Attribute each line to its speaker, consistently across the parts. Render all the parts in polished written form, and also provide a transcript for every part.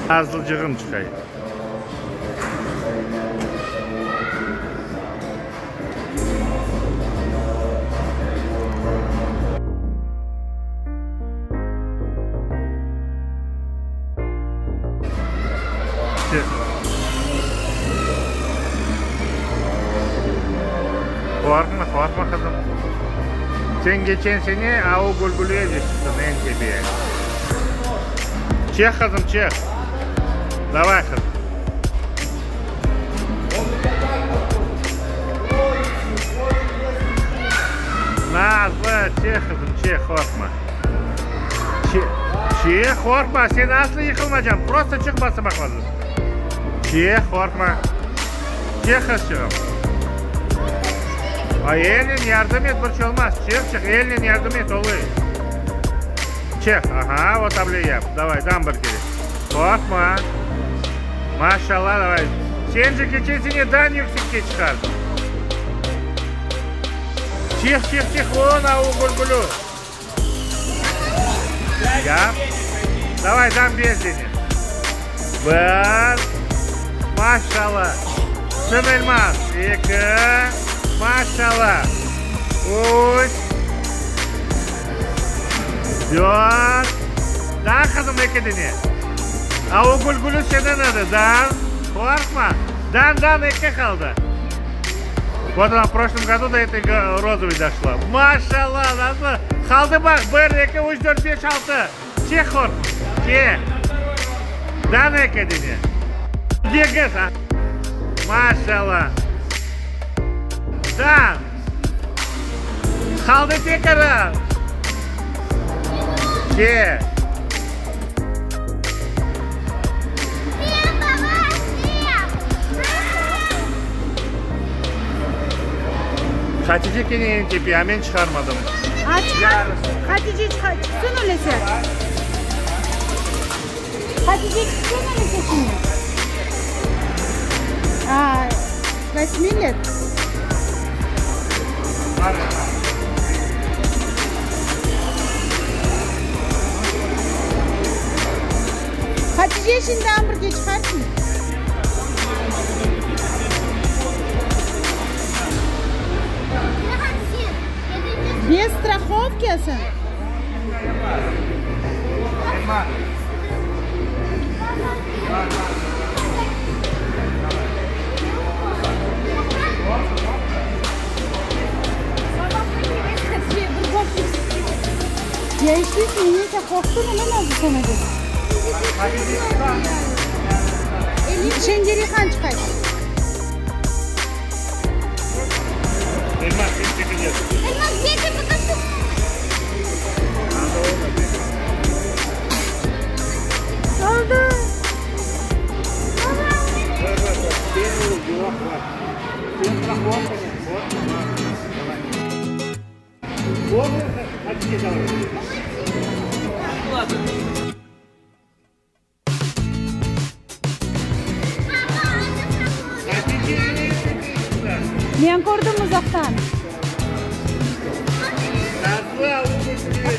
Speaker 1: Nazlıcığım çıqay. Çıq. Qorqma, qorqma, qızım. Sen keçen sene a o gülgülüye de çıqtıñ eñ tepeye. Çıq, qızım, çıq. Davay, qızım. Nazlı, çıq, qızım, çıq, qorqma. Çıq, qorqma, sen aslı yıqılmacañ, prosto çıq basamaqlardan. Çıq, qorqma. Çıq, qızçığım. Ay, elnen yardım et, bir şey olmaz. Çıq, çıq, elnen yardım et, oluy. Çıq, aha, vot able yap. Davay, dam bir kere. Qorqma. Maşallah, davay. Sen de keçen sene dan yüksekke çıqardıñ. Çıq, çıq, çıq, o, na, o gülgülü. Yap. Davay, dam beş dene. Bir. Maşallah. Sın Elmaz. Eki. Maşallah. Üç. Dört. Daa qızım eki dene. A o gülgülü seniñ edi. Dan. Qorqma. Dan, dan, eki qaldı. Вот она в прошлом году до этой розовой дошла. Maşallah, Nazlı. Qaldı baq, bir, eki, üç, dört, beş, altı. Çek qorqma. Çek. Dan eki dene. Sekiz. Maşallah. Dan. Qaldı tekrar. Çek. Hatice kene eñ tepe, a men çıqarmadım.
Speaker 2: A, çıqar. Hatice çıqsın öylese. Hatice çıqsın öylese şimdi. A, восьми лет. Hatice şimdi amburge çıqarsın. Bez strahovki sen. Ya işleysiñ, neyse qorqtı mı, ne oldı sana dep. Şengerihan çıqay. Oldı. Men kördim uzaqtan.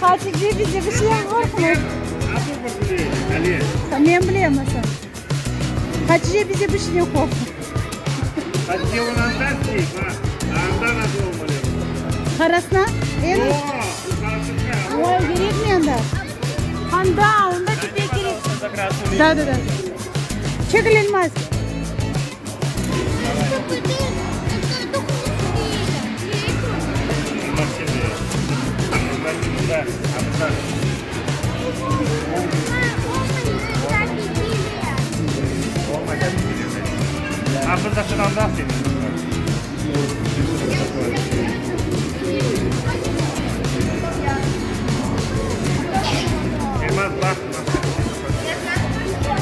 Speaker 2: Hatice bize bir şey qorqmay. Men bilem, Asan. Hatice bize bir şey qorqmay. Qarasına? Oy, kerekmi anda? Anda, onda tepe kerek. Da, da, da. Çekil, Elmaz.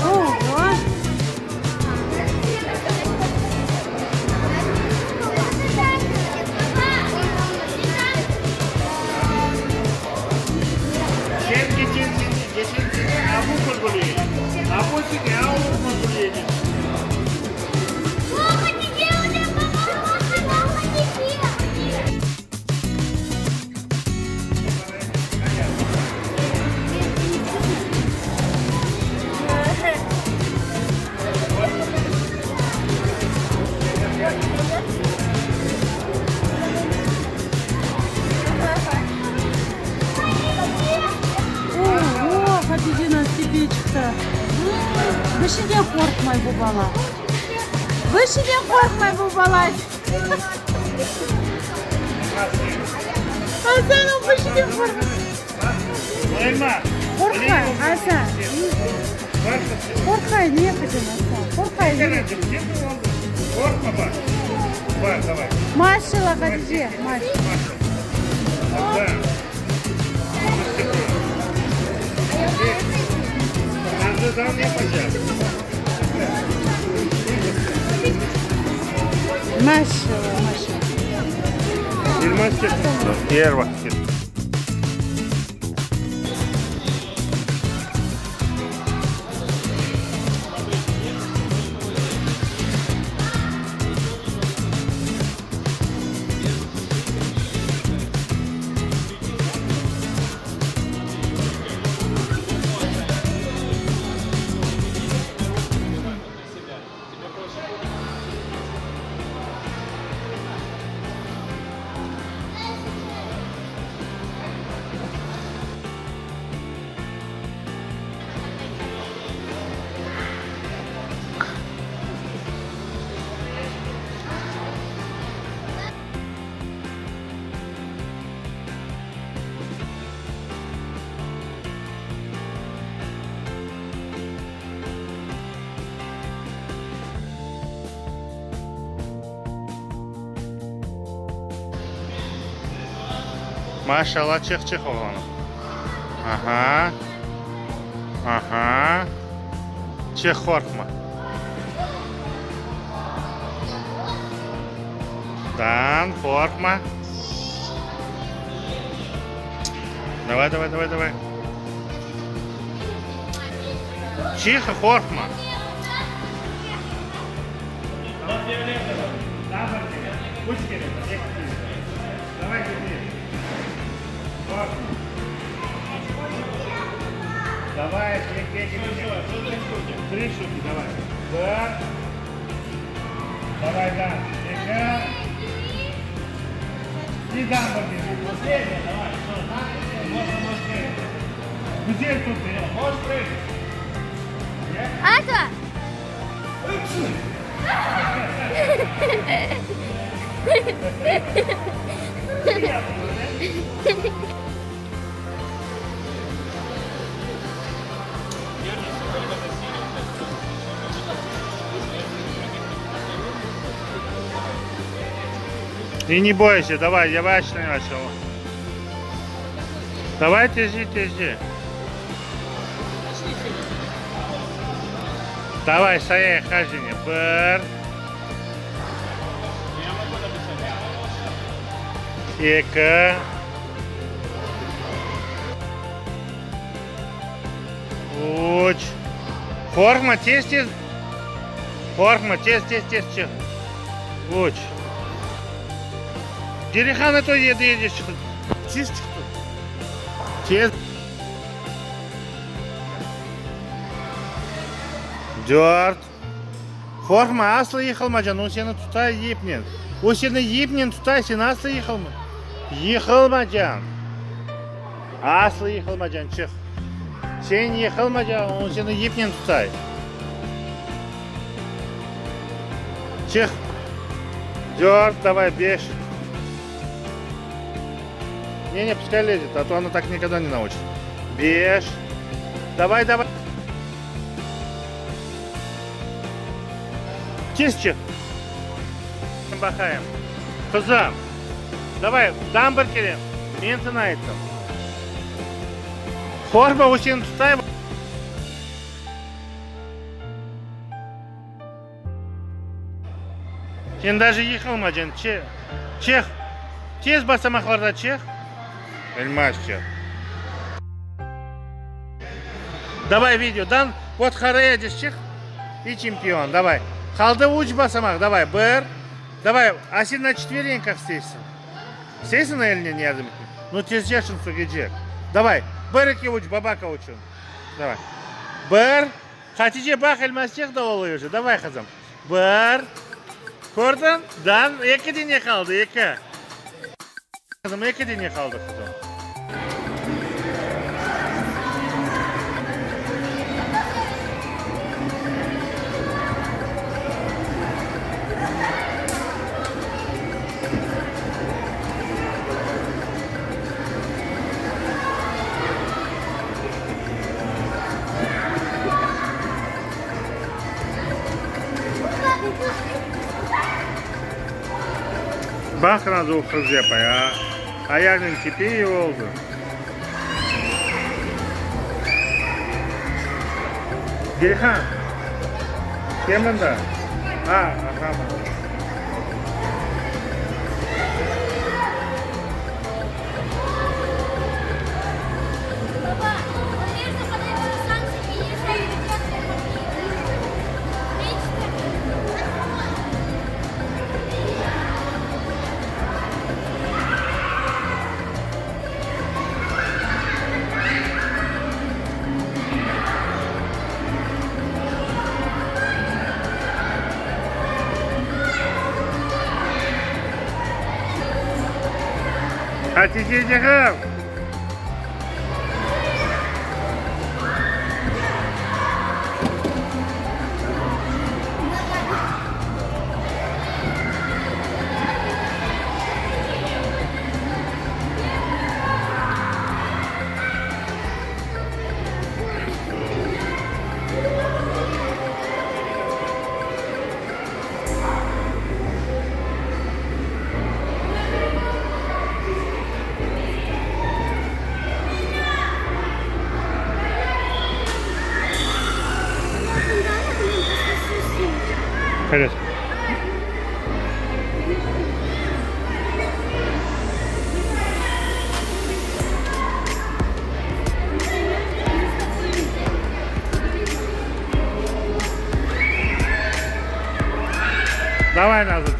Speaker 2: Oho! çıqtı. Bir şeyden qorqmay bu bala. Bir şeyden qorqmay bu bala. Asan, o bir şeyden qorqmay. Qorqmay, Asan. Qorqay, ne yapacağım, Asan? Qorqay.
Speaker 1: Qorqma, bar. Bar, давай.
Speaker 2: Maşallah, Hatice, maşallah.
Speaker 1: Да. Ağzından yapacağız.
Speaker 2: Maşallah, maşallah.
Speaker 1: Elmas çıqtı. Er vaqıt. Maşallah, çıq, çıq, oğlanım. Aha. Aha. Çıq, qorqma. Dan, qorqma. Давай, давай, давай, давай. Тихо, qorqma. Üç kere, eki. Давай, теперь. Qorqma. Давай, eki, eki, eki. Три штуки, давай. Bir. Давай, да. Eki. И дам bir. Последняя, давай. Можно, можешь прыгать. Где тут ты? Можешь прыгать.
Speaker 3: Ата!
Speaker 1: И не бойся, давай, я начал. Давай, тяжи, тяжи. Давай, sayayıq, Hajini. Bir. Eki. Üç. Qorqma, tez, tez. Qorqma, tez, tez, tez çıq. Üç. Cerihan to yedi, yedi çıqtı. Tez çıqtı. Tez. Dört. Qorqma, asla yıqılmacan. O seni tuta yipnen. O seni yipnen tuta, sen asla yıqılma. Yıqılmacan. Asla yıqılmacan, çıq. Sen yıqılmacan, o seni yipnen tutay. Çıq. Dört, давай, beş. Не-не, пускай лезет, а то она так никогда не научится. Beş. Давай, давай. Tez çıq. Baqayım. Qızım. Давай, dam bir kere. Men saña ayttım. Qorqma, o seni tutay. Sen даже yıqılmacan. Çıq. Tez basamaqlarda çıq. Elmaz çıq. Давай видео. Dan, вот Харедис çıq. И чемпион. Давай. Qaldı üç basamaq. Давай. Bir. Давай. А sen на четвереньках isteysiñ. İsteysiñ elinen yardım etmek? Ну tez yaşın sögecek. Давай. Bir, eki, üç. Babaka içün. Давай. Bir. Hatice baq Elmaz çıq da oluyor уже. Давай, qızım. Bir. Kördiñ? Dan eki dene qaldı, eki. Qızım, eki dene qaldı, qızım. Baq nasıl o qız yapay, a? Ayağınen tepe oldı. Dilhan, kel mında. A, aha, mında. Haticeçiğim! Конечно. Давай назад.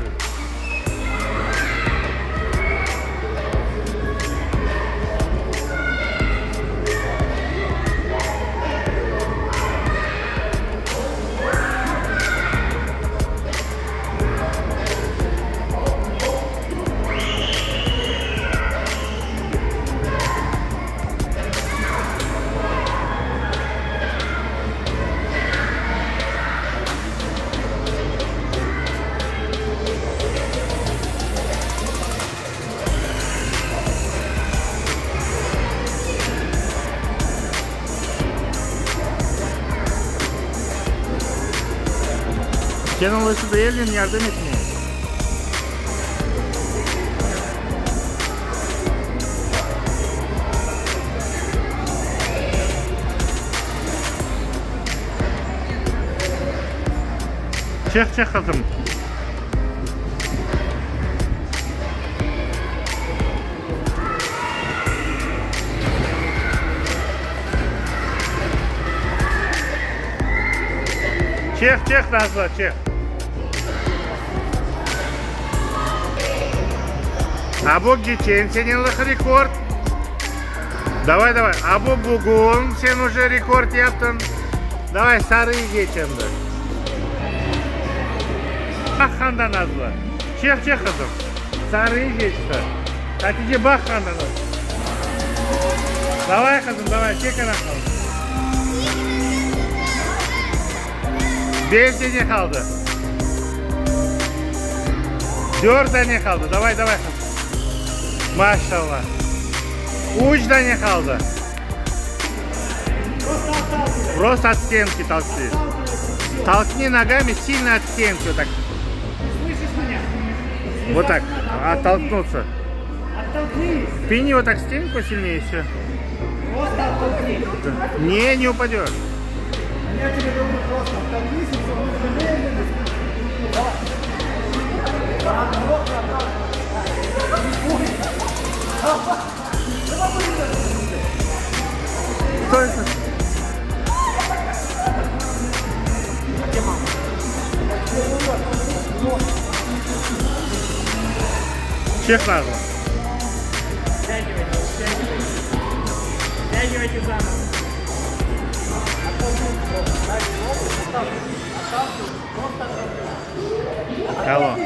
Speaker 1: Sen olaysa elnen yardım etmeye. Çek, çek qızım. Çek, çek Nazlı, çek. A bu keçen senelıq rekord. Davay, davay. A bu bugün sen uje rekord yaptıñ. Davay, sarıyı geç endi. Baq anda Nazlı. Çek, çek qızım. Sarıyı geçti. Hatice, baq anda. Davay, qızım, davay, çek ana qızım. Beş dane qaldı. Dört dane qaldı. Davay, davay, qızım. Maşallah. Üç dane qaldı. Просто от стенки толкни. Толкни ногами сильно от стенки. Вот так.
Speaker 4: Слышишь меня?
Speaker 1: Вот так. Оттолкнуться.
Speaker 4: Оттолкнись.
Speaker 1: Пини вот так стенку сильнее еще.
Speaker 4: Просто оттолкнись.
Speaker 1: Не, не упадешь.
Speaker 4: Я тебе говорю, просто оттолкнись и все, нужно медленно. Давай. Давай, Давай,
Speaker 1: Кто это?
Speaker 4: Где мама?
Speaker 1: Чех Назла.
Speaker 4: Стягивайте, стягивайте. Стягивайте за ногу.
Speaker 1: Алло.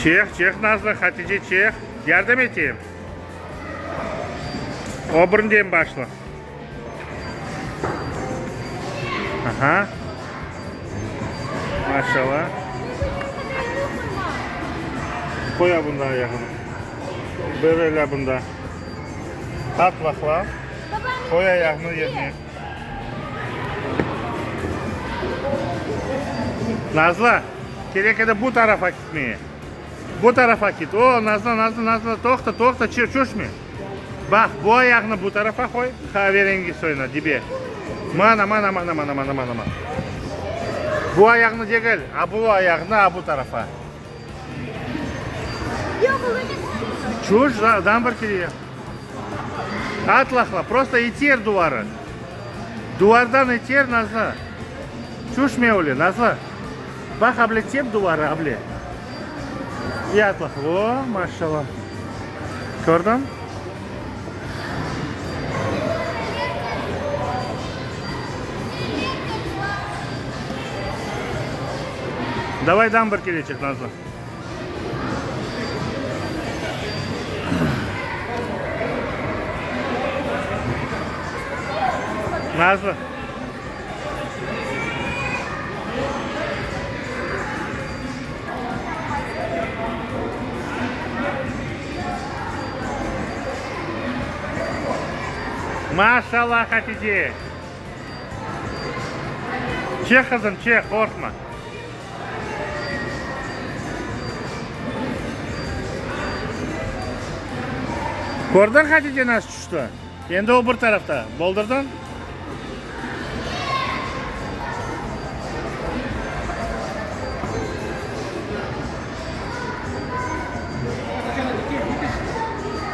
Speaker 1: Çek, çek Nazlı, Hatice çek. Yardım eteyim. O birinden başla. Aha. Maşallah. Qoy bunda ayağını. Bir ele bunda. Atlaqla. Qoy ayağını yerine. Nazlı, kerek edi bu tarafa gitmeye. Bu tarafa git. O, Nazlı, Nazlı, Nazlı, toqta, toqta, çöşme. Baq, bu ayağını bu tarafa qoy, qaverengi soyuna, dibe. Mana, mana, mana, mana, mana, mana, mana. Bu ayağını degil, a bu ayağını a bu tarafa. Çuş, dan bir kere. Atlaqla, prosto iter duvarı. Duvardan iter, Nazlı. Çüşme öyle, Nazlı. Baq, able tep duvarı, able. İ atlaq. O, maşallah. Kördiñ? Davay dan bir kere çık, Nazlı. Nazlı. Maşallah, Hatice. Çek, qızım, çek, qorqma. Kördiñ, Hatice, nasıl tüşti? Endi o bir tarafta. Boldurdıñ?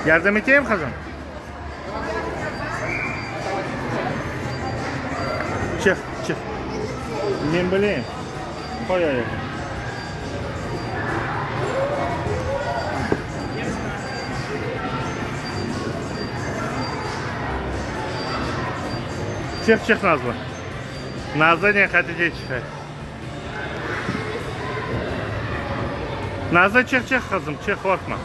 Speaker 1: Yardım eteyim, qızım? Çıq, çıq. Men bileyim. Qoy ayağını. Çıq, çıq, Nazlı. Nazlı ne Hatice çıqa. Nazlı, çıq, çıq, qızım, çıq, qorqma.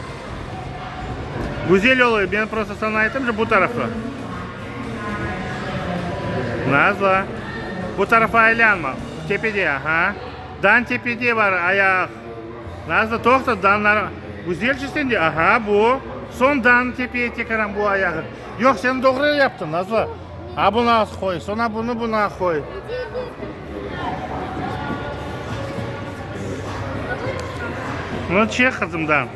Speaker 1: Güzel oluyor. Ben prosto sana ayttım bu tarafa. Nazlı, bu tarafa aylanma. Tepede, aha. Dan tepede var ayaq. Nazlı, toqta, danlar. Güzelce sen de, aha, bu. Soñ dan tepeye tekaran bu ayağı. Yoq, sen doğru yaptın, Nazlı. A buna qoy, soñra bunı buna qoy. Nu, çek, qızım, dan.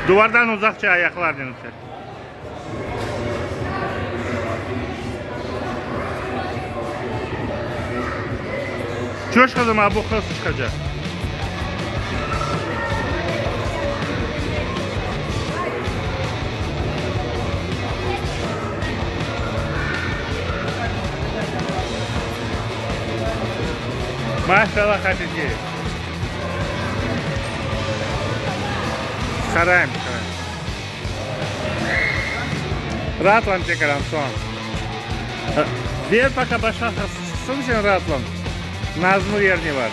Speaker 1: Duvardan uzaqça ayaqlarnen çek. Çöş, qızım, a bu qız çıqacaq. Maşallah, Hatice. Çıqarayım, çıqarayım. Raatlan tekaran soñ. Ver пока başqa qız çıqsın, sen raatlan. Nazlı yerine bar.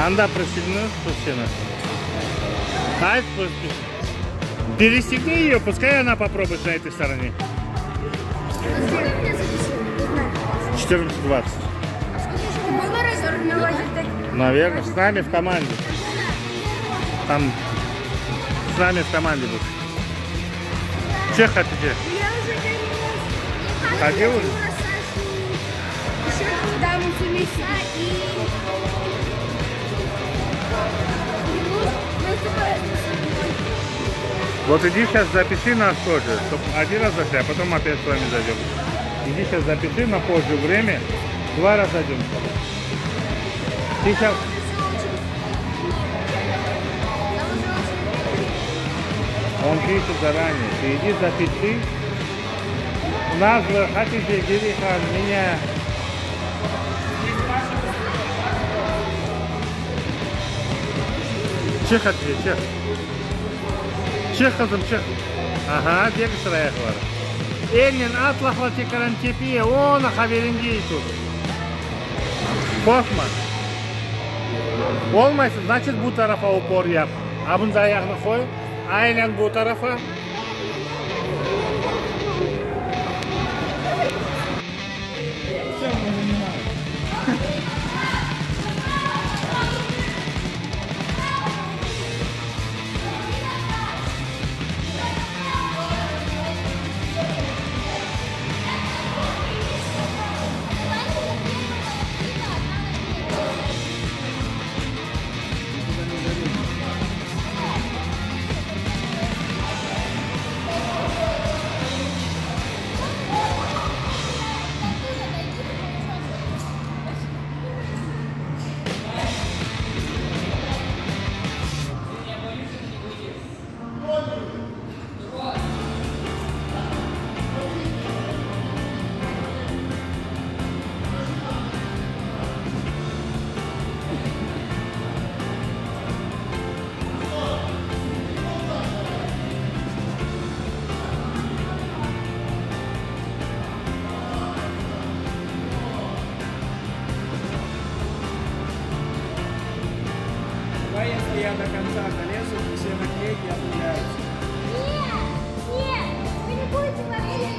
Speaker 1: Anda пристегну seni. Ayt, перестегни ее, пускай она попробует на этой стороне. 14.20. Наверное, с нами в команде. Там с нами в команде будет. Че хотите? Ходил уже?
Speaker 3: Еще даму вместе.
Speaker 1: Вот иди сейчас запиши нас тоже, чтобы один раз зашли, а потом опять с вами зайдем. Иди сейчас запиши на позже время, два раза зайдем с тобой. Ты сейчас... Он пишет заранее. Ты иди запиши. Назва, хотите, Гирихан, меня. Çek Hatice, çek. Çek qızım, çek. Aha, degiştir ayaqları. Elnen atlaqla tekaran tepeye, onı qaverengiy tut. Qorqma. Olmaysın, значит, bu tarafa upor yap. A bunda ayağını qoy, aylan bu tarafa.
Speaker 4: Давай, если я до конца залезу, все наклейки обнуляются.
Speaker 3: Нет, нет, вы не будете вообще.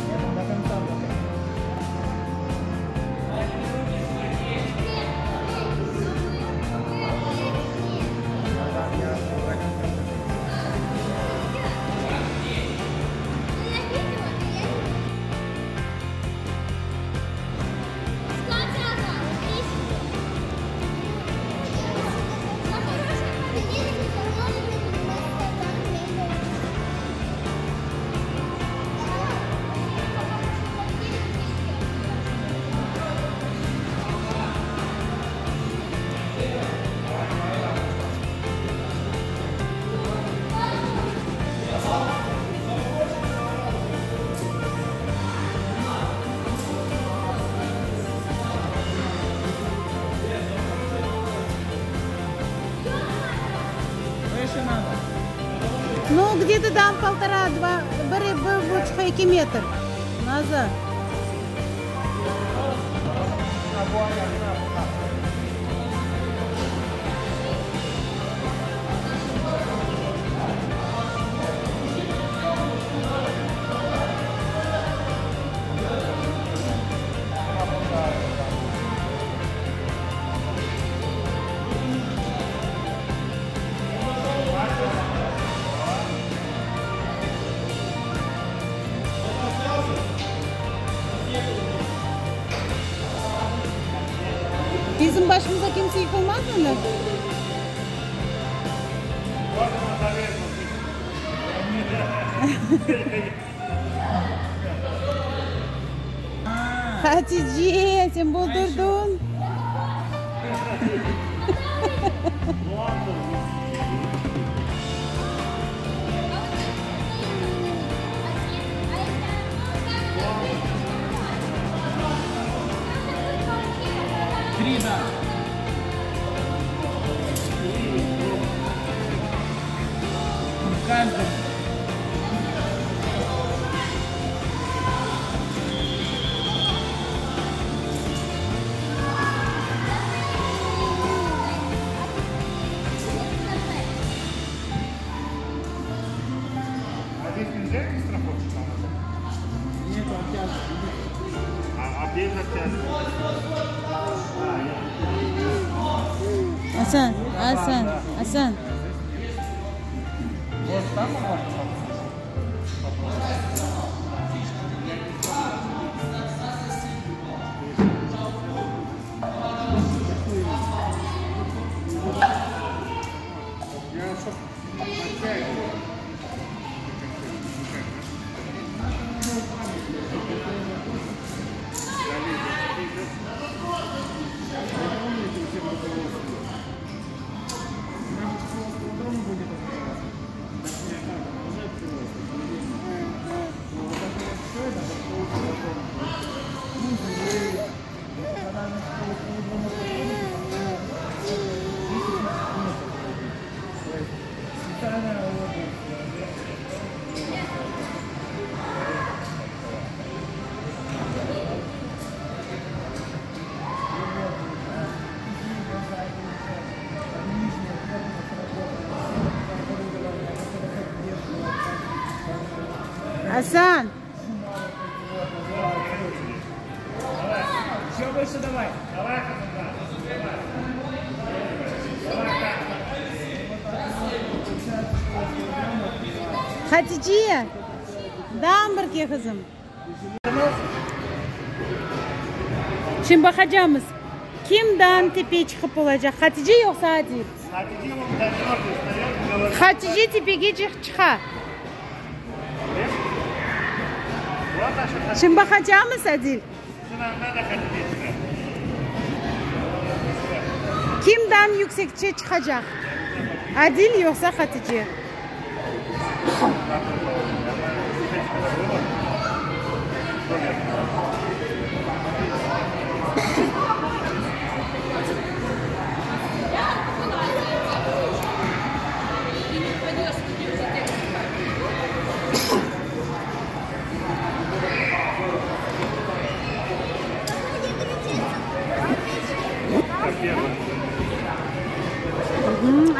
Speaker 4: Я там до конца дохожу. Да, я до конца дохожу. Что еще надо?
Speaker 2: Ну, где-то там полтора, два, bir, bir buçuq, 2 metr. Назад.
Speaker 4: На, bu ayağına, bu.
Speaker 2: Bizim başımıza kimse yıkılmaz mı?
Speaker 1: Вот она залезла.
Speaker 2: Hatice, sen boğdurdun.
Speaker 4: Три, да. В каждом.
Speaker 1: А здесь нельзя страховку там?
Speaker 4: Нет, оттяжек.
Speaker 1: А, а без оттяжки?
Speaker 2: Asan, Asan, Asan.
Speaker 4: Вот там можно попробовать.
Speaker 1: Я чтоб подтягивал.
Speaker 4: Помните, всем руководству? Наша школа с трудом будет открываться. Точнее, как, она уже открылась, в понедельник. Но вот это вот все, это школа с трудом. Музей. Вот когда на школу с трудом подходите, там надо 10 тысяч метров пройти. То есть специальная обувь,
Speaker 2: Asan.
Speaker 4: Еще больше давай.
Speaker 1: Давай, Хасан,
Speaker 2: Hatice. Daa bir kere qızım. Şimdi baqacaqmız. Kim daa töpe çıqıp olacaq? Hatice yoqsa Adil?
Speaker 1: Hatice он до твердый встает, говорит.
Speaker 2: Hatice töpege çıqa.
Speaker 1: Вот наша Хатиджа.
Speaker 2: Şimdi baqacaqmız Adil.
Speaker 1: Нам надо Хатиджа.
Speaker 2: Kim daa yüksekçe çıqacaq? Adil yoqsa Hatice?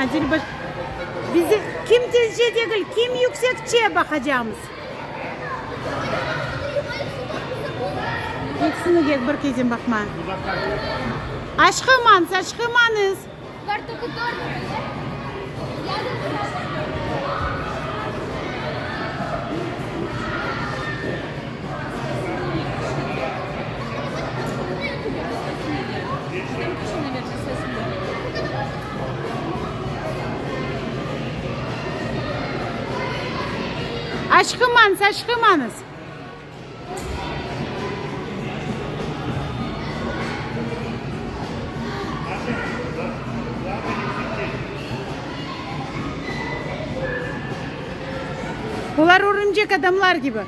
Speaker 2: Adil baş. Bizi kim tezce degil, kim yüksekçe baqacağımız. Ekisini de bir kezden baqma. Aşqımañız, aşqımañız. Aşqımañız, aşqımañız. Olar örümcek adamlar kibi.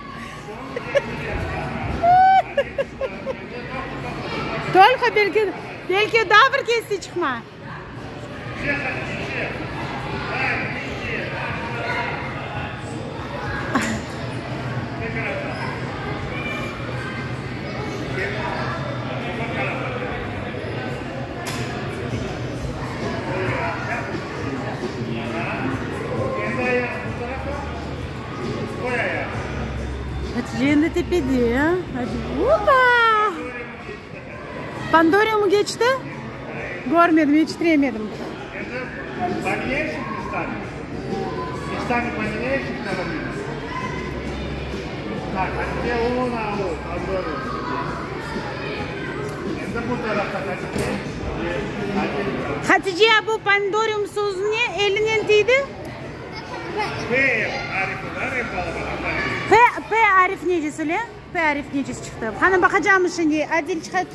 Speaker 2: Tolqa belki, belki daa bir kez çıqma. Hatice endi tepede. Opa! Pandoriumı keçti? Körmedim, yetiştiremedim. Hatice, bu Pandorium sözüne elinen tiydi? P, P arif nece söyle? P arif necesi çıqtı? Qani baqacağımız şimdi. Adil çıqat.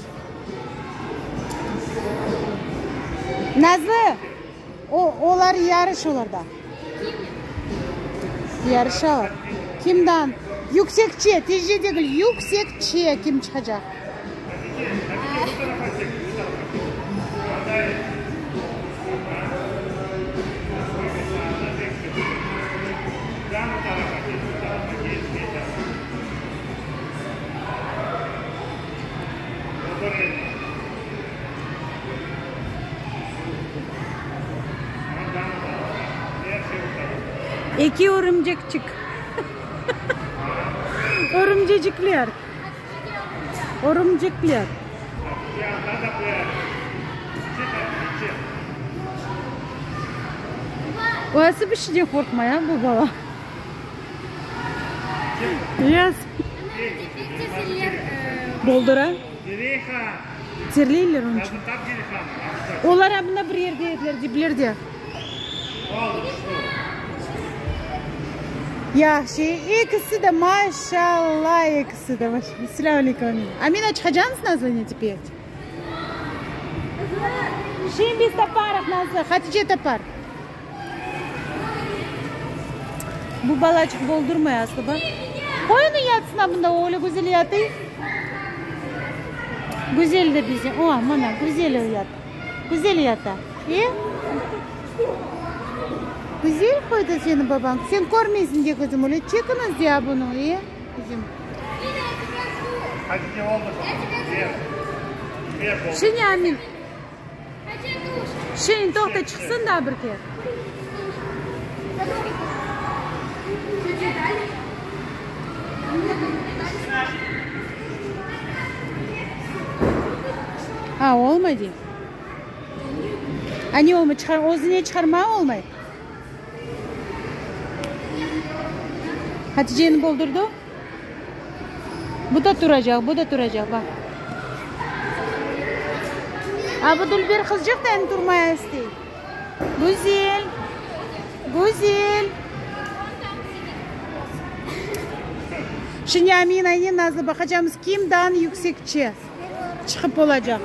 Speaker 2: Nazlı, o, olar yarış olarda. Yarışalar. Kimdan? Yüksekçe, tezce degil, yüksekçe kim çıqacaq? Eki örümcekçik. Örümcecikler. Örümcekler. Orası bir şeyden qorqmay, a, bu bala. Yes. Boldura. Terleyler onıñ içün. Olar mında bir yerde ediler, diblerde. Yahşı, ekisi de maşallah, ekisi de. Selâm aleyküm, Amina. Amina, çıqacañız Nazlınen tepe? Şimdi biz taparıq, Nazlı, Hatice tapar. Bu balaçıq boldurmay aslı, baq. Qoy onı yatsın mında, öyle güzel yatıy. Güzel de bizim. O, mına, güzel o yat. Güzel yata. E? Güzel qoydı seni babañ. Sen körmeysiñ de, qızım, öyle çekiñiz ya bunı, e, qızım. Şimdi Amin. Şimdi toqta çıqsın daa bir kere. A, olmay dey. A ne olmay? Çıqar, özüne çıqarma olmay. Haticeni boldurdı. Bu da turacaq, bu da turacaq, baq. A bu dülber qızcıq da endi turmaya istey. Güzel, güzel. Şimdi Amina ile Nazlı baqacamız, kim daa yüksekçe çıqıp olacaq.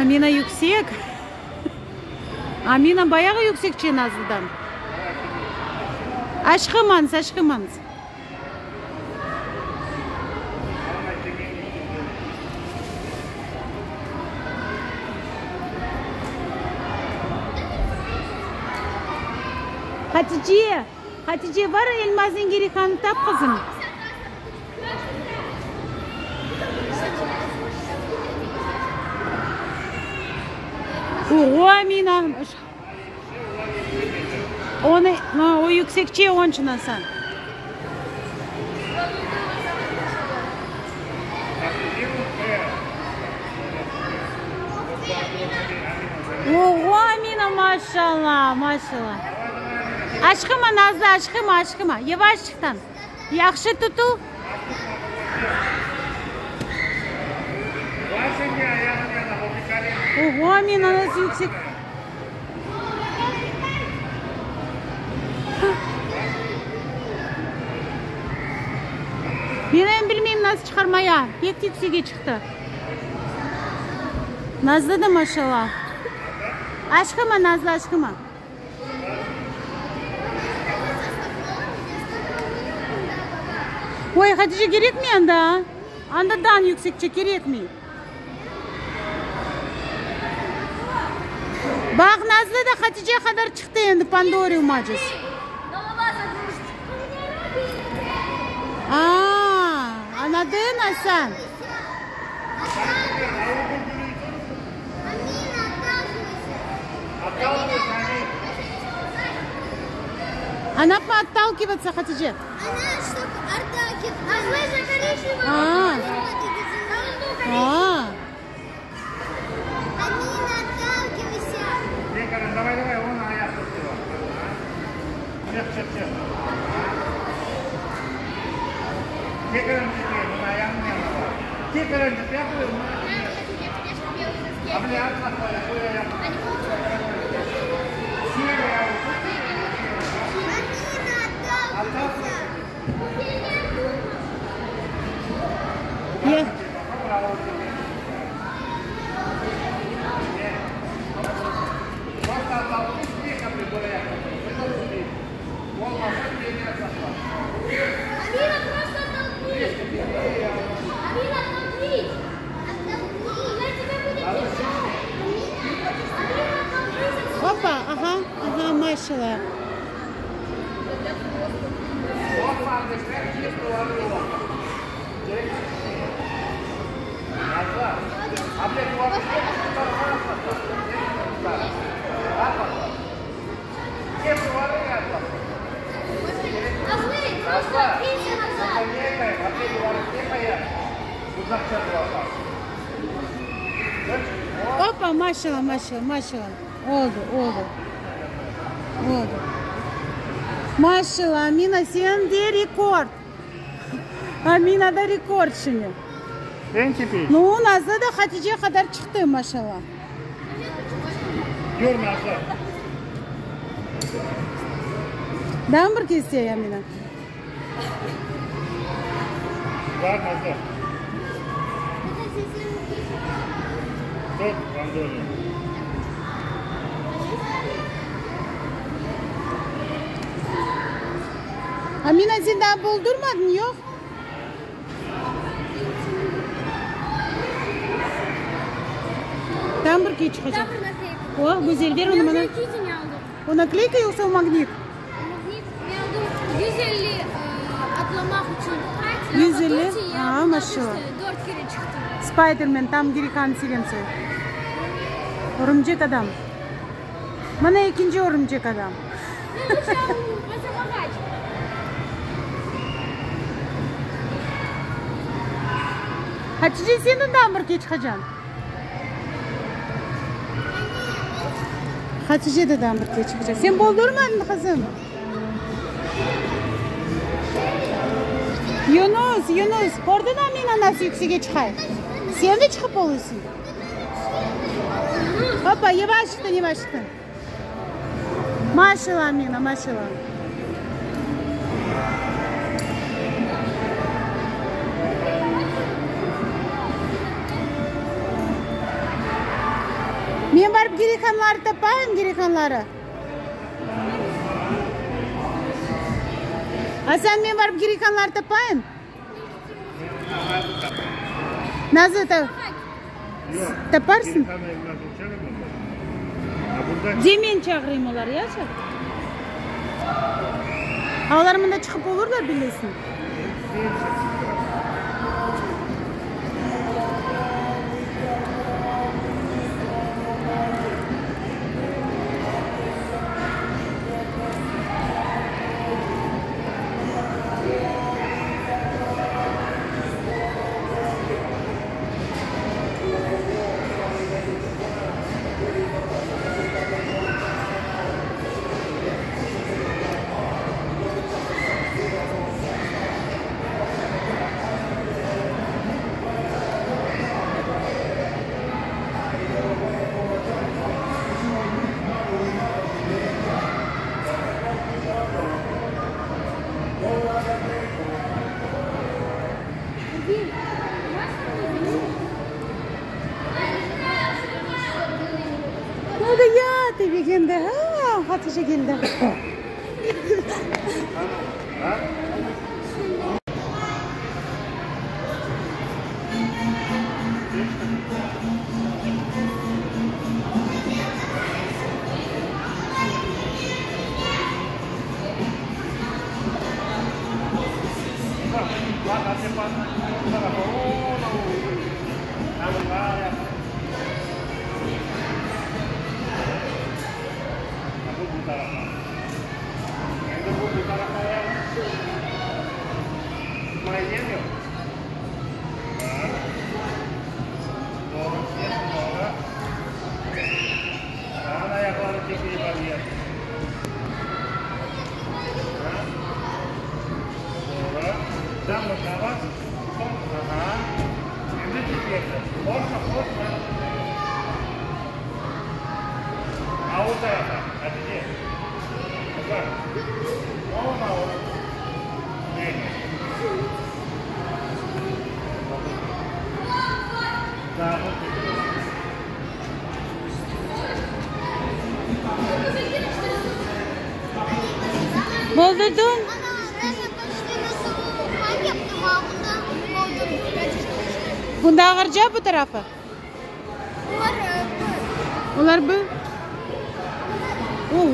Speaker 2: Amina yüksek. Amina bayağı yüksekçe Nazlıdan. Aşqımañız, aşqımañız. Hatice, Hatice, bar Elmaznen Gerihannı tap, qızım. Oğo, Amina. Onı, o yüksekçe, onıçün Asan. Oğo, Amina, maşallah, maşallah. Aşqıma, Nazlı, aşqıma, aşqıma. Yavaşçıqtan. Yahşı tutu. Oğo, Amina, nasıl yüksek. Men em bilmeyim nasıl çıqarmaya. Pek yüksege çıqtı. Nazlı da maşallah. Aşqıma, Nazlı, aşqıma. Oy, Hatice, kerekmey anda. Anda dan yüksekçe kerekmey. Baq, Nazlı da Hatice qadar çıqtı endi, Pandorium acız. Aa, añladın, Asan? A napma ottalkivatsya, Hatice? A, a. Ye. Opa, aha, aha, maşallah. Opa, maşallah, maşallah, maşallah. Oldı, oldı. Oldı. Maşallah, Amina, sende rekord. Aminada rekord şimdi.
Speaker 1: Sen tepe.
Speaker 2: Nu, Nazlı da Hatice qadar çıqtı, maşallah.
Speaker 1: Yür, Nazlı.
Speaker 2: Daa bir kez istey, Amina.
Speaker 1: Bar, Nazlı. Tut, Bandoni.
Speaker 2: Amina, sen daa boldurmadıñ, yoq? Tam bir key çıqacaq. O, güzel, ber onı maña. O nakleyka yoqsa o magnit? 150? Aa, maşallah. Spiderman, tam Girihan sevemsi. Örümcek adam. Mına ekinci örümcek adam. Hatice, sen daa bir key çıqacañ. Hatice de daa bir key çıqacaq. Sen boldurmadıñ, qızım. Yunus, Yunus, kördiñ Amina nasıl yüksege çıqay? Sen de çıqıp olursıñ. Opa, yavaştan, yavaştan. Maşallah, Amina, maşallah. Men barıp Girihanları tapayım, Girihanları. Asan, men barıp Girihanları tapayım. Nazlı ta taparsıñ? De men çağırayım olar, ya çağır. A olar mında çıqıp olurlar, bilesiñ. Endi, ha, Hatice keldi. Boldurdıñ? Bunda ağırca bu tarafı? Olar bir.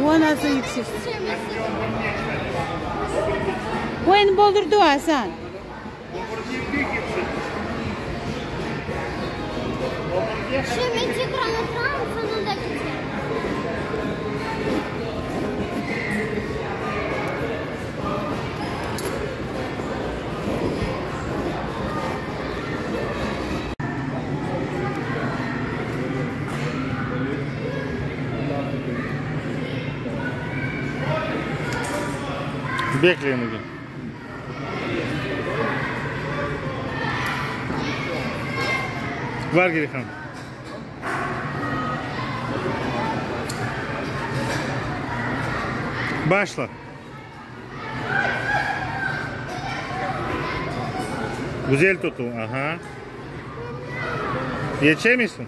Speaker 2: O, anası yüksek. O endi boldurdı, Asan.
Speaker 1: Bekle endi. Var Girihan. Başla. Güzel tutun. Aha. Yetişemeysin.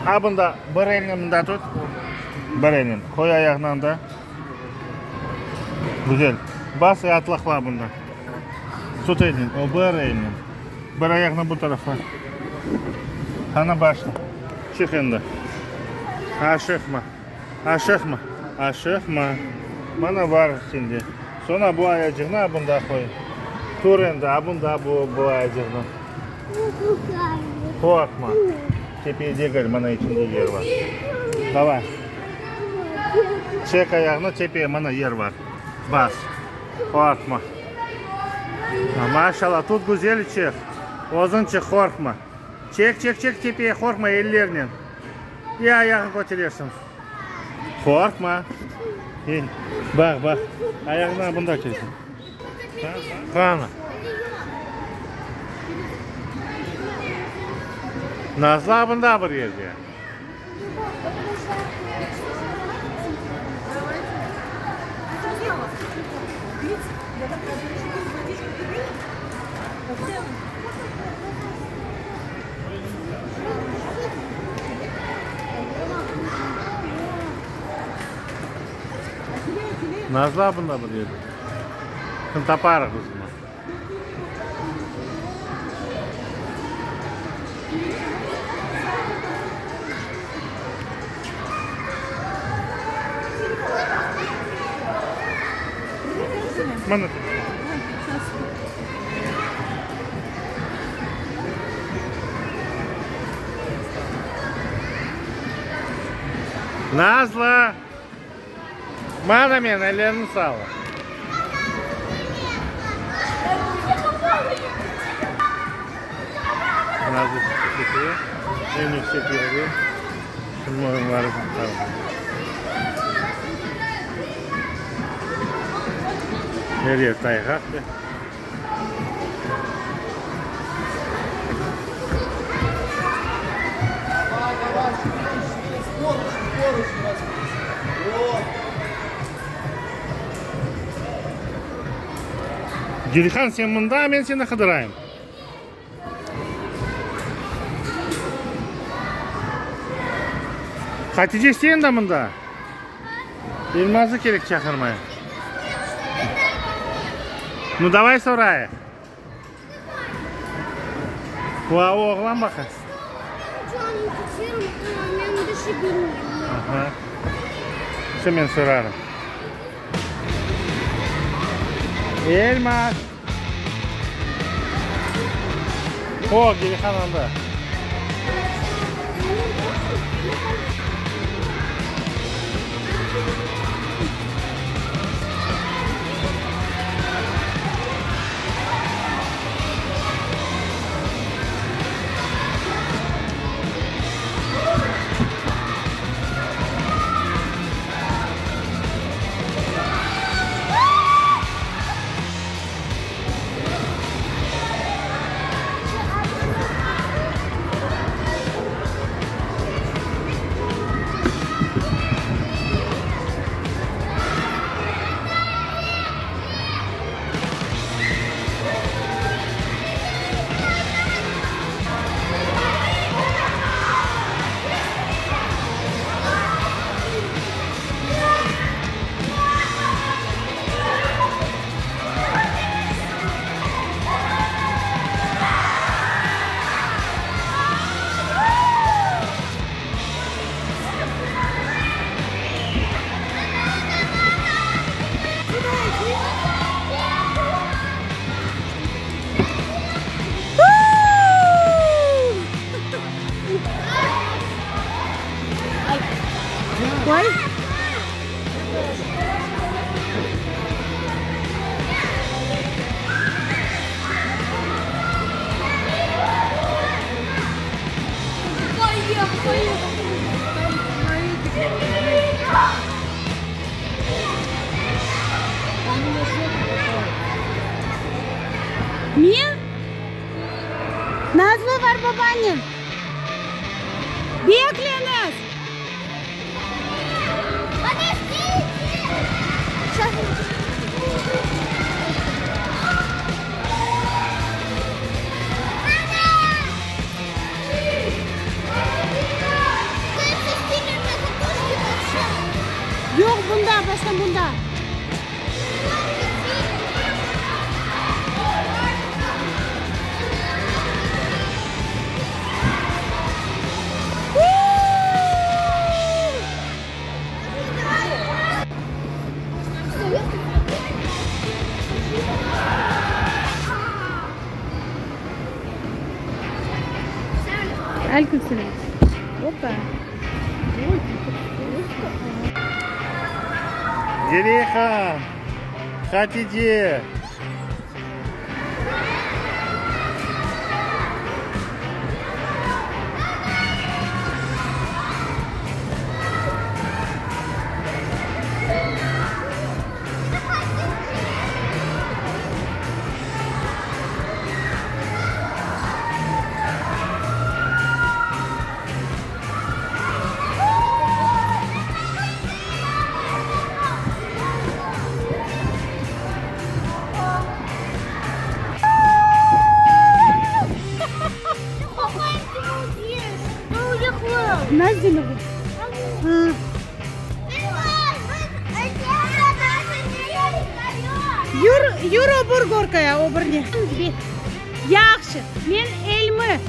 Speaker 1: A bunda bir elini mında tut. Bir elini. Qoy ayağını anda. Güzel. Bas ve atlaqla bunda. Tut elini. O bir elini. Bir ayağını bu tarafa. Qana başla. Çık endi. Aşıqma. Aşıqma. Aşıqma. Mana bar sende. Soñra bu ayacığını a bunda qoy. Tur endi a bunda bu, bu ayacığını. Qorqma. Tepeye degil, mana içinde yer bar. Davay. Çek ayağını tepeye, mana yer bar. Bas. Qorqma. Maşallah, tut güzel çek. Özüñ çek, qorqma. Çek, çek, çek tepeye, qorqma ellernen. Ya ayağını köterersiñ. Qorqma. Baq, baq. Ayağını bunda çek. Qana. Nazlı abında bir yerde. Nazlı abında bir yerde. Şimdi taparıq biz bunı. Mana. Nazlı! Mana men, ellerini salla. Nazlı tepeye, eñ yüksek yerge. Şimdi varıp bakalım. Er yer tayğaq. Gülhan, sen mında, men seni qıdırayım. Hatice, sen de mında. Elmaz'ı kerek çaqırmaya. Nu, davay sorayıq. Va, o oğlan baqa. Aha. Şimdi men sorarım. Elmaz. O, Gelihan anda.
Speaker 2: Vay! Men? Nazlı var babannen. Bekleñiz! Yoq, bunda, baştan bunda. Aleyküm selâm. Opa.
Speaker 1: Zeliha, Hatice.
Speaker 2: Yür, yür obur gorkaya, obur ne? Yahşı, men elmi.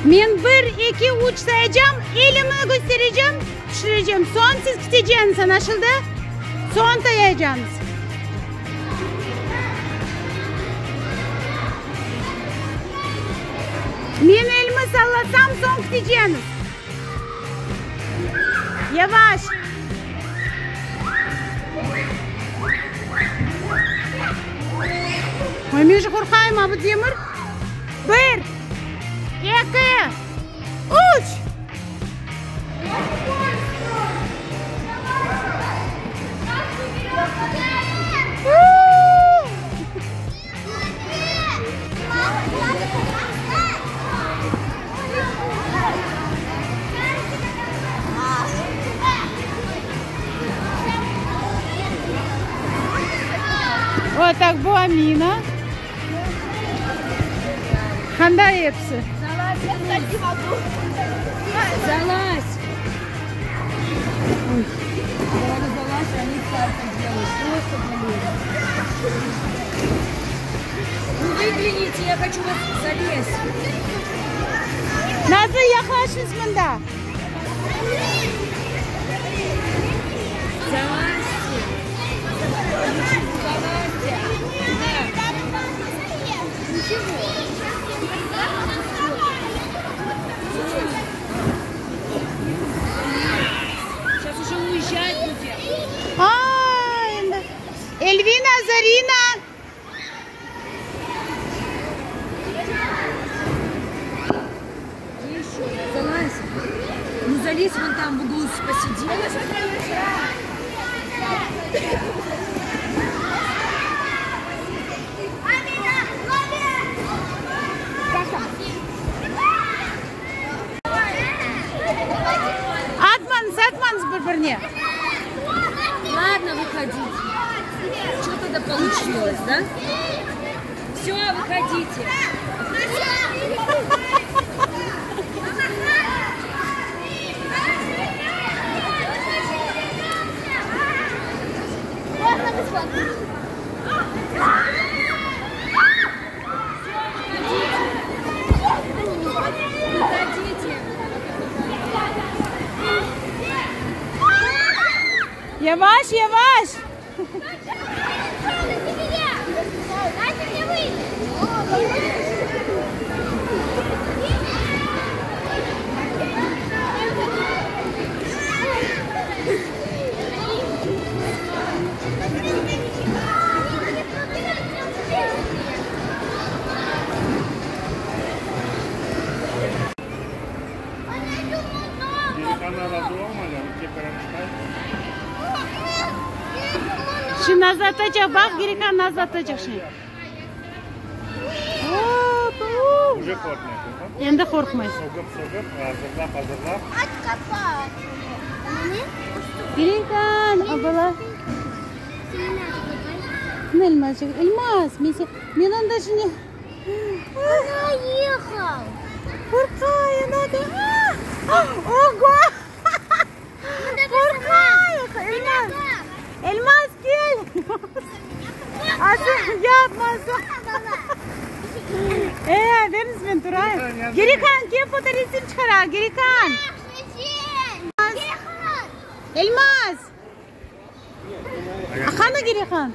Speaker 2: Men bir, eki, üç sayacağım, elimi kösterecem, tüşürecem. Soñ siz keteceñiz, añlaşıldı? Soñ tayacañız. Men elimi sallasam, soñ keteceñiz. Yavaş. Oy, men же qorqayım, a bu demir. Bir, eki, üç. Так, bu Amina. Qanda episi?
Speaker 5: Залазь. Говорю, залазь, они так делают. Просто залезь. Ну выгляните, я хочу вот залезть.
Speaker 2: Nazlı, yaqlaşıñız mında.
Speaker 5: Залазьте. Залазьте. Да. Ничего. Сейчас уже уезжать будем.
Speaker 2: Aa, endi. Elvina, Zarina.
Speaker 5: Еще. Залазь. Ну залезь вон там в углу посиди.
Speaker 3: Амина, лови!
Speaker 2: Atmañız, atmañız bir-birine.
Speaker 5: Ладно, выходите. Что тогда получилось, да? Все, выходите.
Speaker 3: Можно бесплатно?
Speaker 5: Все, выходите. Выходите.
Speaker 2: Yavaş, yavaş.
Speaker 3: Дайте мне выйти.
Speaker 1: Gerihan razı olmadı. Tekrar çıkar.
Speaker 2: Şimdi Nazlı atacaq. Baq, Gerihan Nazlı atacaq şimdi. Hop, hop.
Speaker 1: Уже qorqmay.
Speaker 2: Endi qorqmay.
Speaker 1: Soğup soğup azırlap azırlap.
Speaker 3: Откопать.
Speaker 2: Gerihan, abala. Ne Elmazcık? Elmaz, men, men onda şimdi...
Speaker 3: Поехал.
Speaker 2: Qorqayım, надо. Ого! Qorqayım, Elmaz. Elmaz kel. Asıl yapmasın. Ee, beriñiz men turayım. Gerihan, kel fotoresim çıqara. Gerihan. Elmaz. Qana Gerihan?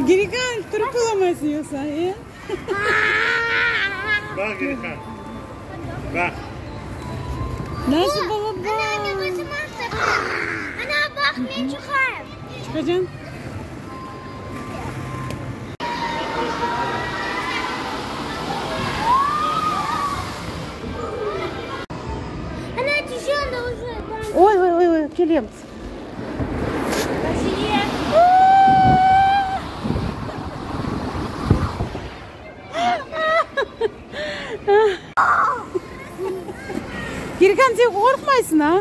Speaker 2: Gerihan, turıp olamaysıñ yoqsa, e?
Speaker 1: Baq Gerihan. Baq.
Speaker 2: Nasıl balaban?
Speaker 3: Ana baq, men çıqayım.
Speaker 2: Çıqacağım.
Speaker 3: Ana tüşündi уже.
Speaker 2: Oy, oy, oy, oy, kelemiz.
Speaker 3: Россия.
Speaker 2: Gerihan, sen qorqmaysıñ, a?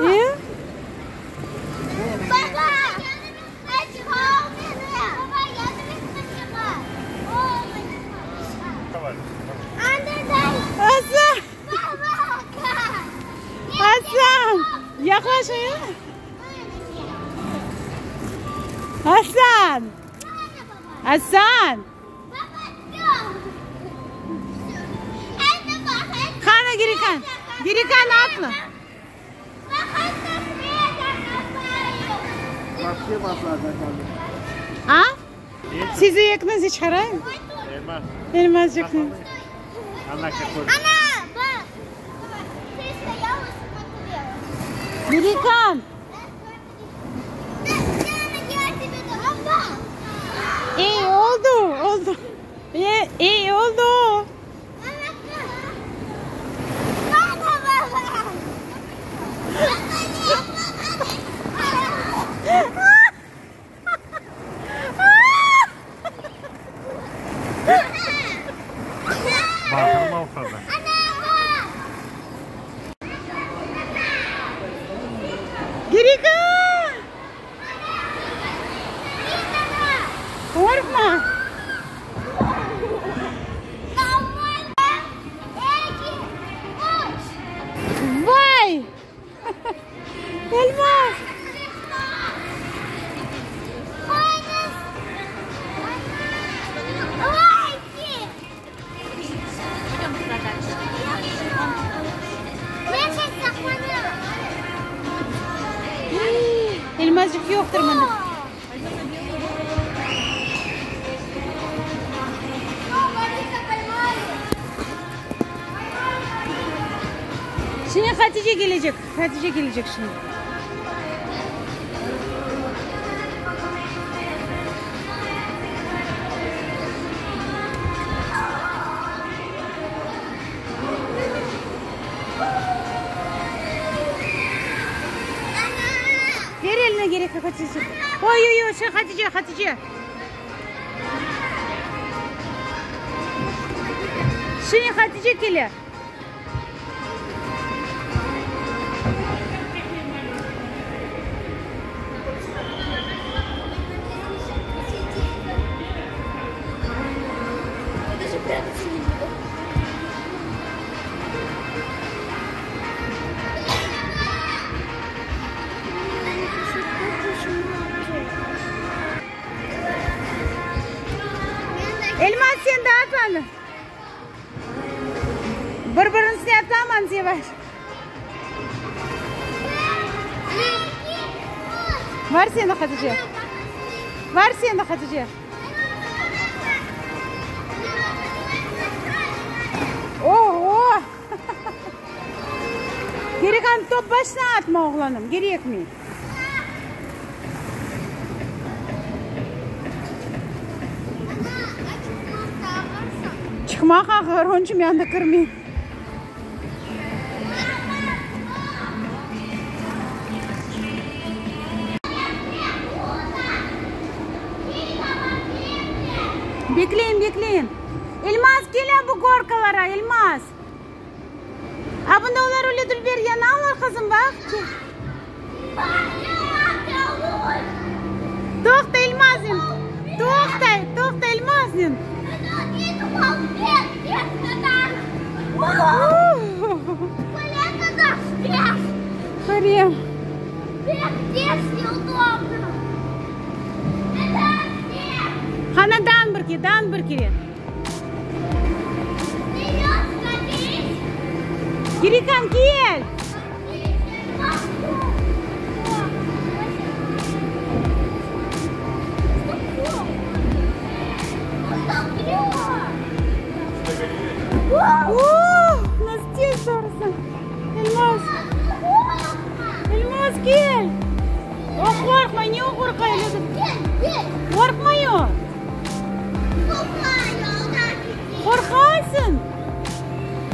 Speaker 2: E?
Speaker 3: Baba! Baba, yardım et maña.
Speaker 1: Давай.
Speaker 2: Aslan!
Speaker 3: Baba!
Speaker 2: Aslan! Yaqlaş, e? Aslan! Asan!
Speaker 3: Baba, Это
Speaker 2: Qana Gerihan? Gerihan atla.
Speaker 4: Вообще массаж
Speaker 2: A? Sizi ekiñizni çıqarayım?
Speaker 1: Elmaz.
Speaker 2: Elmazcıqnı.
Speaker 1: Ana какой.
Speaker 3: Ana, baq! Ты стояла и смотрела.
Speaker 2: Gerihan!
Speaker 3: Я тебе дам.
Speaker 2: İyi oldu, oldu. İyi, iyi oldu.
Speaker 3: Baba, baba.
Speaker 1: Bağırma o kadar.
Speaker 2: Elmaz! Elmazçıq yoqtır mında. Şimdi Hatice kelecek. Hatice kelecek şimdi. Ver eline gerek Hatice. Oy oy oy, şey Hatice, Hatice. Şimdi Hatice kele. Elmaz sen de atla. Bir-biriniñ üstüne atlamañız yavaş. Var sen de Hatice. Var sen de Hatice. Oho! Kerek anı top başına atma, oğlanım, kerekmey. Çıqmaq ağır, onıñ içün men anda kirmeyim. Bekleyin, bekleyin. Elmaz, kel bu gorkalara, Elmaz. A bunda olar öyle dülber yanalar, qızım, baq. Toqta, Elmaznen. Toqta, toqta, Elmaznen. Qarem. Qana, dan bir kere, dan bir kere. Girikan, kel! Nasıl tez barasıñ? Elmaz! Elmaz, kel! O, qorqma, ne o qorqa? Qorqmay o! Qorqaysıñ?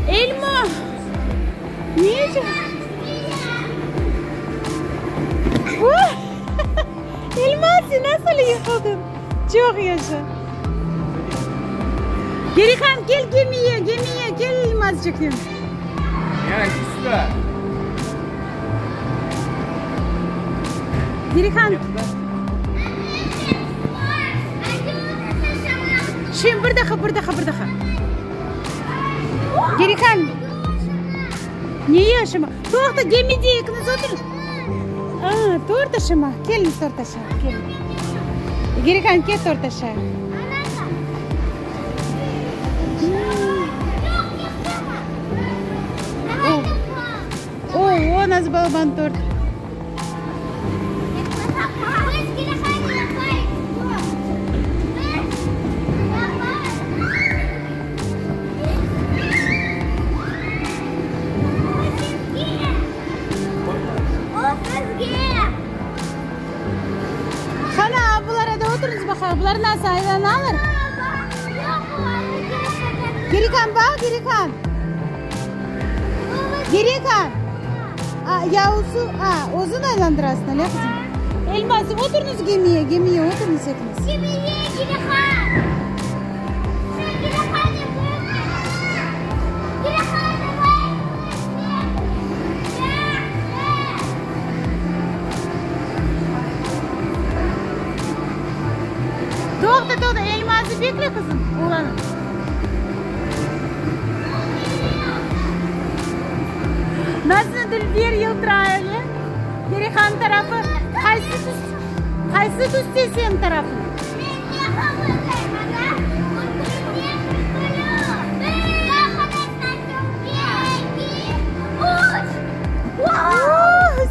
Speaker 2: Elma! Ne içün? Elma, sen nasıl yıqıldıñ? Çoq yahşı. Gerihan, kel gemiye, gemiye, kel Elmazçıqnen.
Speaker 4: Ya, иди сюда.
Speaker 2: Gerihan. Şimdi bir daha, bir daha, bir daha. Gerihan. Ne yaşıma? Toqta, gemide ekiñiz oturıñ. A, tort aşama. Keliñiz tort aşayıq, keliñ. Gerihan, kel tort aşayıq. O, nasıl balaban tort. Qana, bulara da oturıñız baqayıq, bular nasıl aylanalar? Gerikan, baq, Gerikan. Gerikan. Yavusu, a, özüñ aylandırasıñ, öyle qızım? Elmaz, oturıñız gemiye, gemiye oturıñız ekiñiz. Toqta, toqta, Elmazı bekle, qızım, oğlanım. Nasıl dülber yıltıray öyle? Gerihan tarafı qaysı tüs, qaysı tüste seniñ tarafıñ?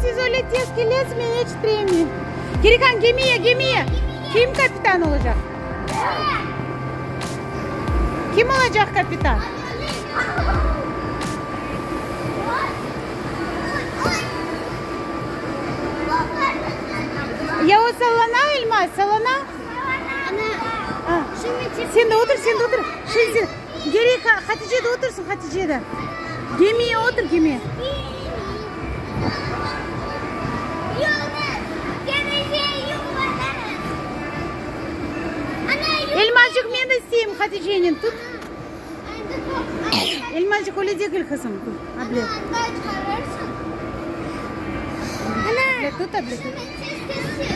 Speaker 2: Siz öyle tez kelesiz, men yetiştiremeyim. Gerihan, gemiye, gemiye! Kim kapitan olacaq? Kim olacaq kapitan? Ya o sallana, Elmaz, sallana? Sen de otur, sen de otur. Şimdi sen, Geri, Hatice de otursın, Hatice de. Gemiye otur, gemiye. Elmazçıq, men de isteyim Haticenen, tut. Elmazçıq, öyle degil, qızım. Able. Able, tut, able, tut.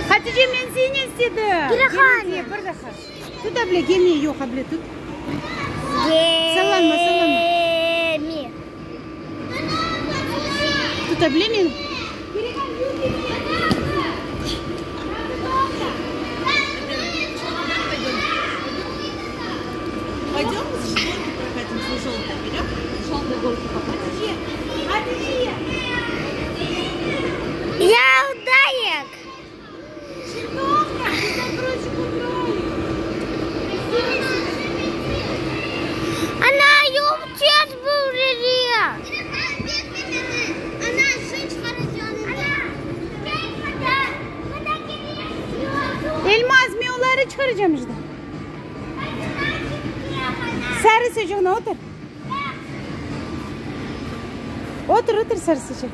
Speaker 2: Hatice, men seni istedim. Gemi, bir daha. Tut, able, gemi yoq, able, tut. Sallanma, sallanma. Tuta bilemeyim.
Speaker 3: Yaldayıq! Ana, yoq, tez bürüle.
Speaker 2: Elmaz, men oları çıqaracağım işte. Sarı sıcığına otur. Otur, otur sarı sıcıq.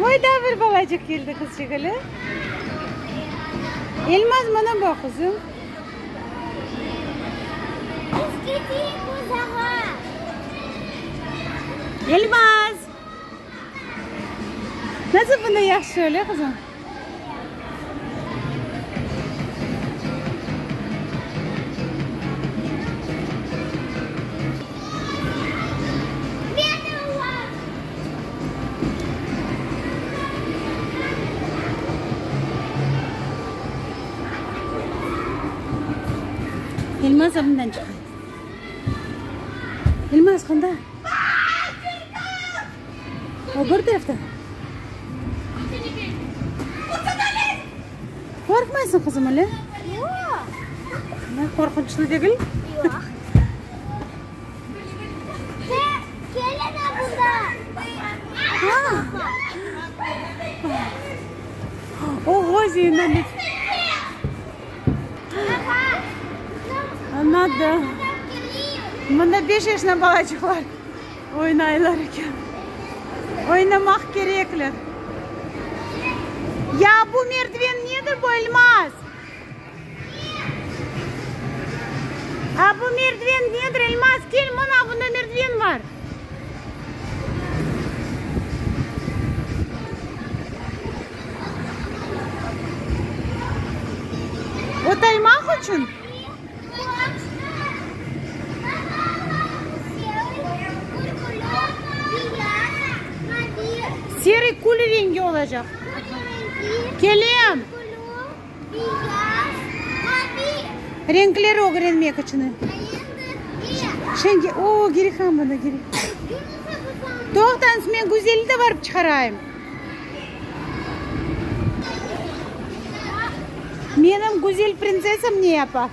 Speaker 2: Voy, daa bir balacıq keldi, qızçıq, öyle? Elmaz, mına baq, qızım. Elmaz! Nasıl bunda yahşı, öyle, qızım? Elmaz abından çıqay. Elmaz qanda? O bir tarafta. Qorqmaysıñ, qızım, öyle?
Speaker 3: Yoq.
Speaker 2: Ne, qorqunçlı degil?
Speaker 3: Yoq.
Speaker 2: Oğo, Zeynep. Ana da. Mında beş yaşına balaçıqlar oynaylar eken. Oynamaq kerekler. Ya bu merdiven nedir bu, Elmaz? A bu merdiven nedir, Elmaz? Kel, mına, bunda merdiven bar. O taymaq içün? Serıy kül rengi olacaq. Kelem. Renkleri ögrenmek içün. Şimdi, o, Girihan bunda, Girihan. Toqtañız, men Güzelni de barıp çıqarayım. Menim güzel printsessam ne yapa?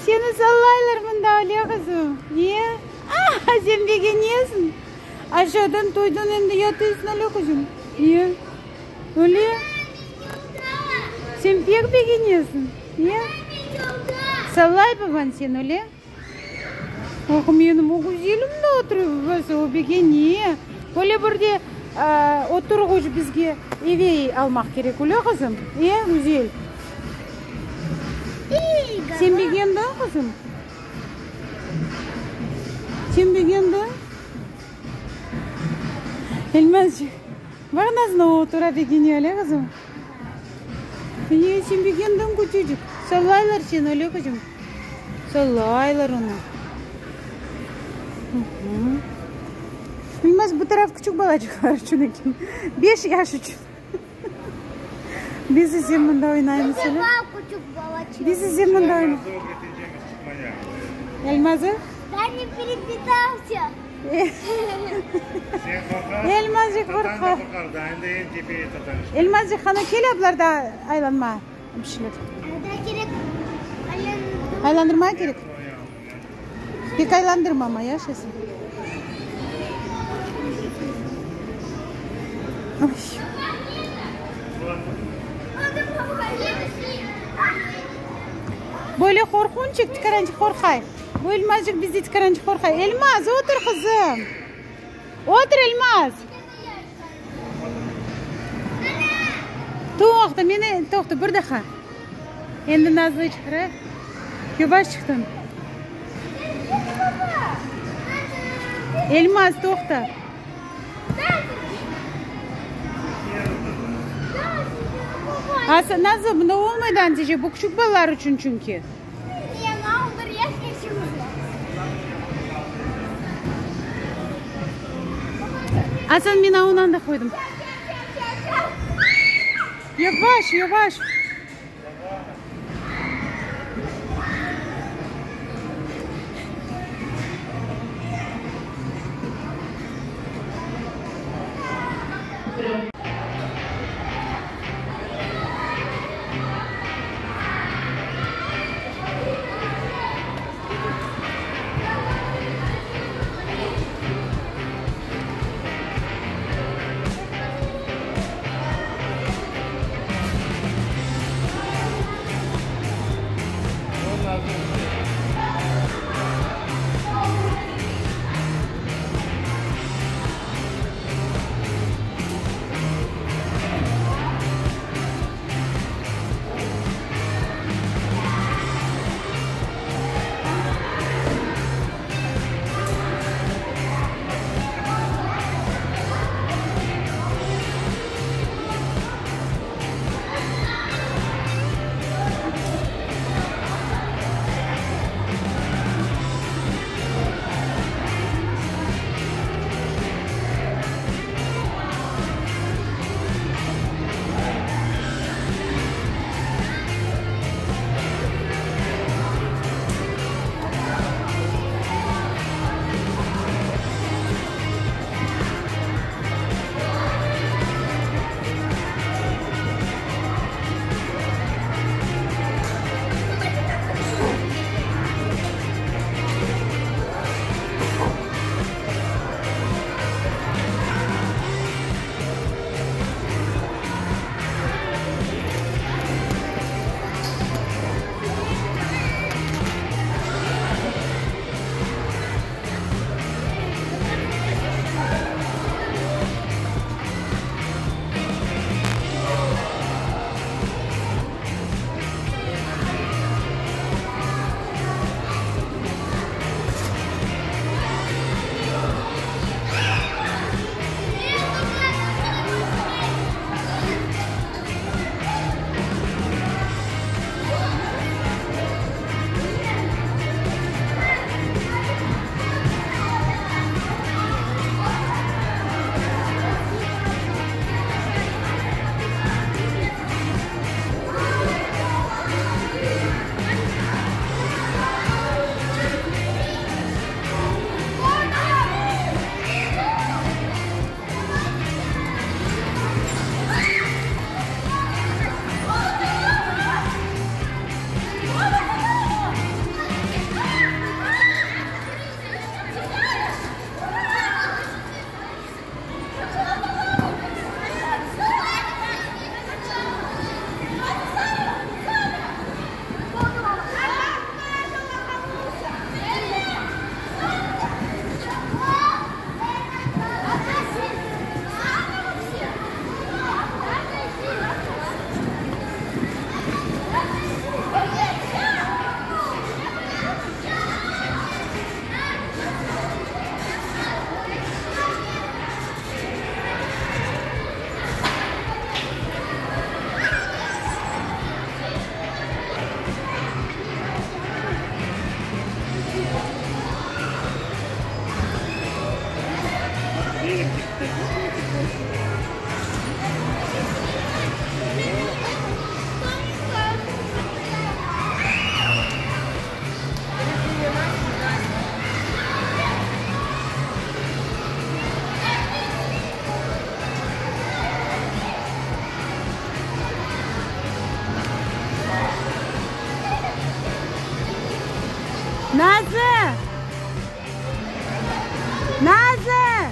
Speaker 2: Seni sallaylar mında, öyle qızım. Ne? Ah, sen begenesiñ. Aşağıdan toydan endi yatıyorsun, öyle qızım. Ne? Öyle? Sen pek begenesiñ. Ne? Sallay babañ seni, öyle? Ah, menim o güzelim de oturıp, babası, o begene. Öyle bir de oturğuç bizge eve almaq kerek, öyle qızım? E, güzel? Sen begendiñ, qızım? Sen begendiñ? Elmazçıq, baq nasıl otura begene, öyle qızım? E, sen begendiñ, küçücik. Sallaylar seni, öyle qızım? Sallaylar onı. Elmaz, bu taraf küçük balaçıqlar içün eken. Beş yaş içün. Biz ise mında oynaymız. Biz ise mında oynaymız. Elmazı?
Speaker 3: Ben не перепитался.
Speaker 2: Elmazcıq qorqa. Elmazcıq, qana kel ablarda aylanma. Bir şeyler. Aylandırma kerek. Pek aylandırma ama ya şesin. Böyle qorqunçıq tikarançıq qorqay. Bu Elmazcıq bizde tikarançıq qorqay. Elmaz, otur qızım. Otur, Elmaz. Toqta, meni, toqta, bir daha. Endi Nazlı çıqara. Yavaş çıqtın. Elmaz, toqta. Asa, Nazlı, bunda olmaydı antice, bu küçük balalar içün çünki. Asan, men ondan da qoydım. Yavaş, yavaş. Nazlı! Nazlı!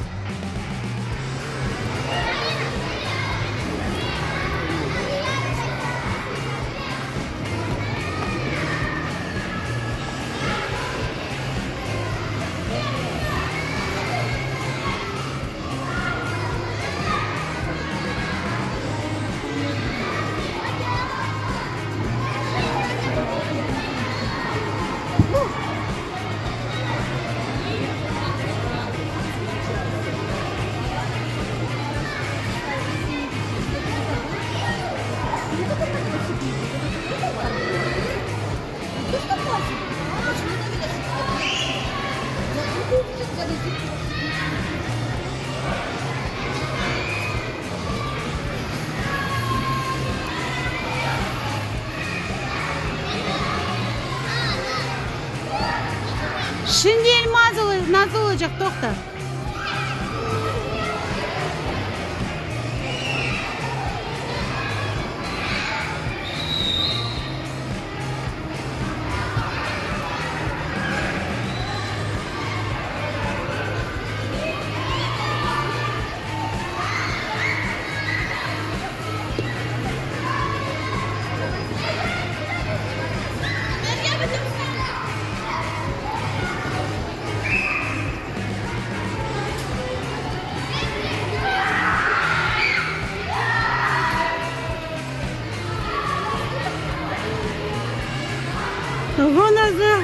Speaker 2: Şimdi Elmaz Nazlı olacaq, toqta. Oğlan azı.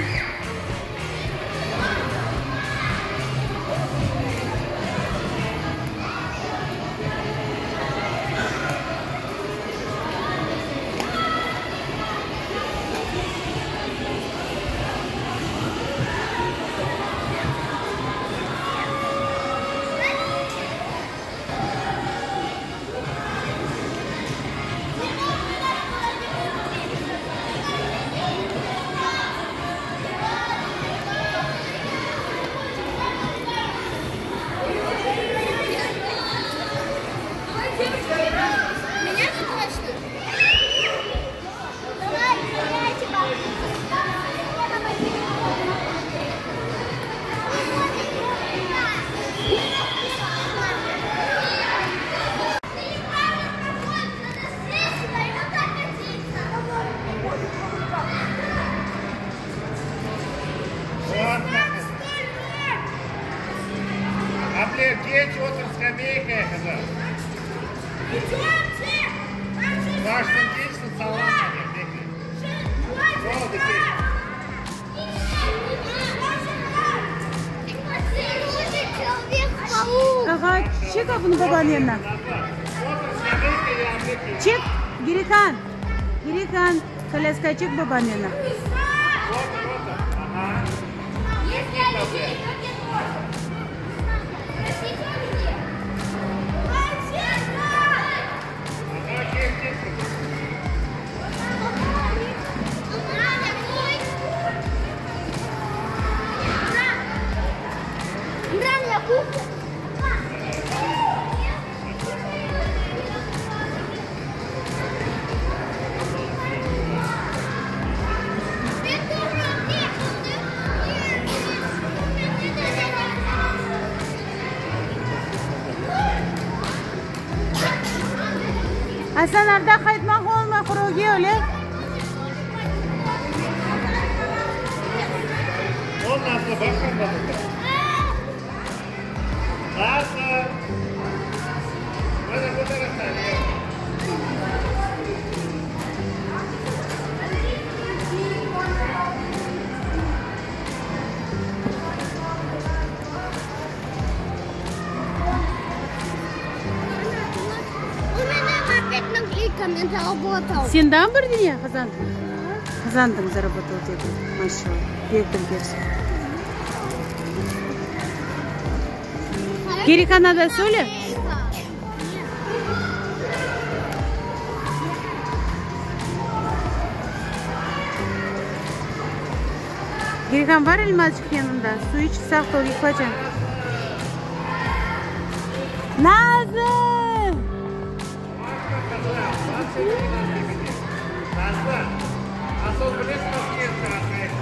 Speaker 2: Ağa, çek bunı babanıñ yanına. Çek, Girikan. Girikan, kolyaska çek babanıñ yanına. Asan Arda qaytmaq olmay quruge öyle? Sen daa bir ne qazandıñ? Qazandıñ, zarabotal dedi. Maşallah. Bek bilgersiñ. Kerek da söyle. Girikan bar elmazçıq yanında. Su iç, saqt ol, yuqlaycañ. Nazım!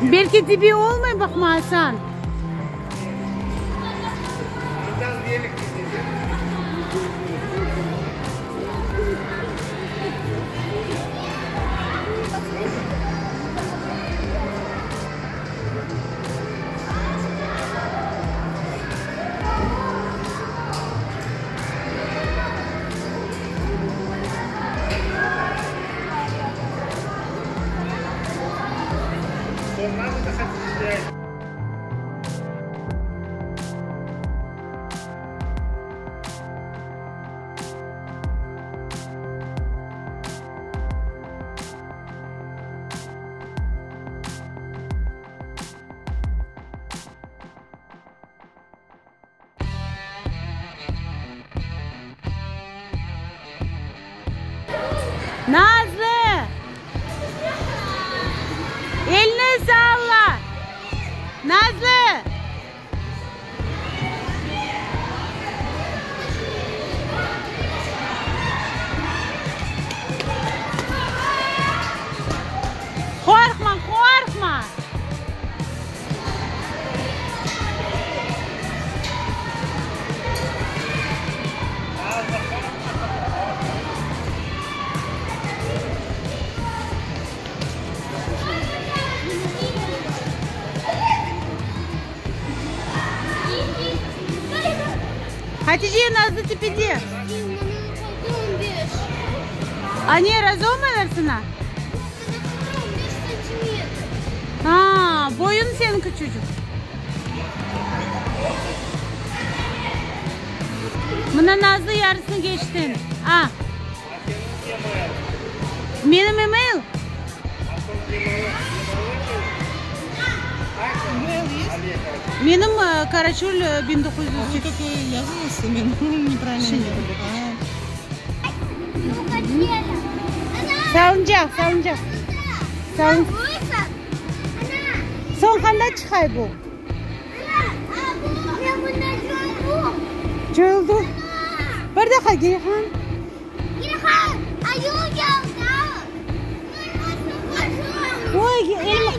Speaker 2: Belki dibi olmay baqma, Asan. Nazlı! Elni salla! Nazlı! Qorqma, qorqma! Hatice, Nazlı tepede. A ne, razı olmaylar sana? A, boyun seniñ küçücik. Mına Nazlı yarısını keçtin. A. Menim email? Menim Karaçöl 1900. Salıncaq, salıncaq. Salın. Soñ qanda çıqay bu? Coyuldı. Bir daqqa, Geyhan. Oy, elma.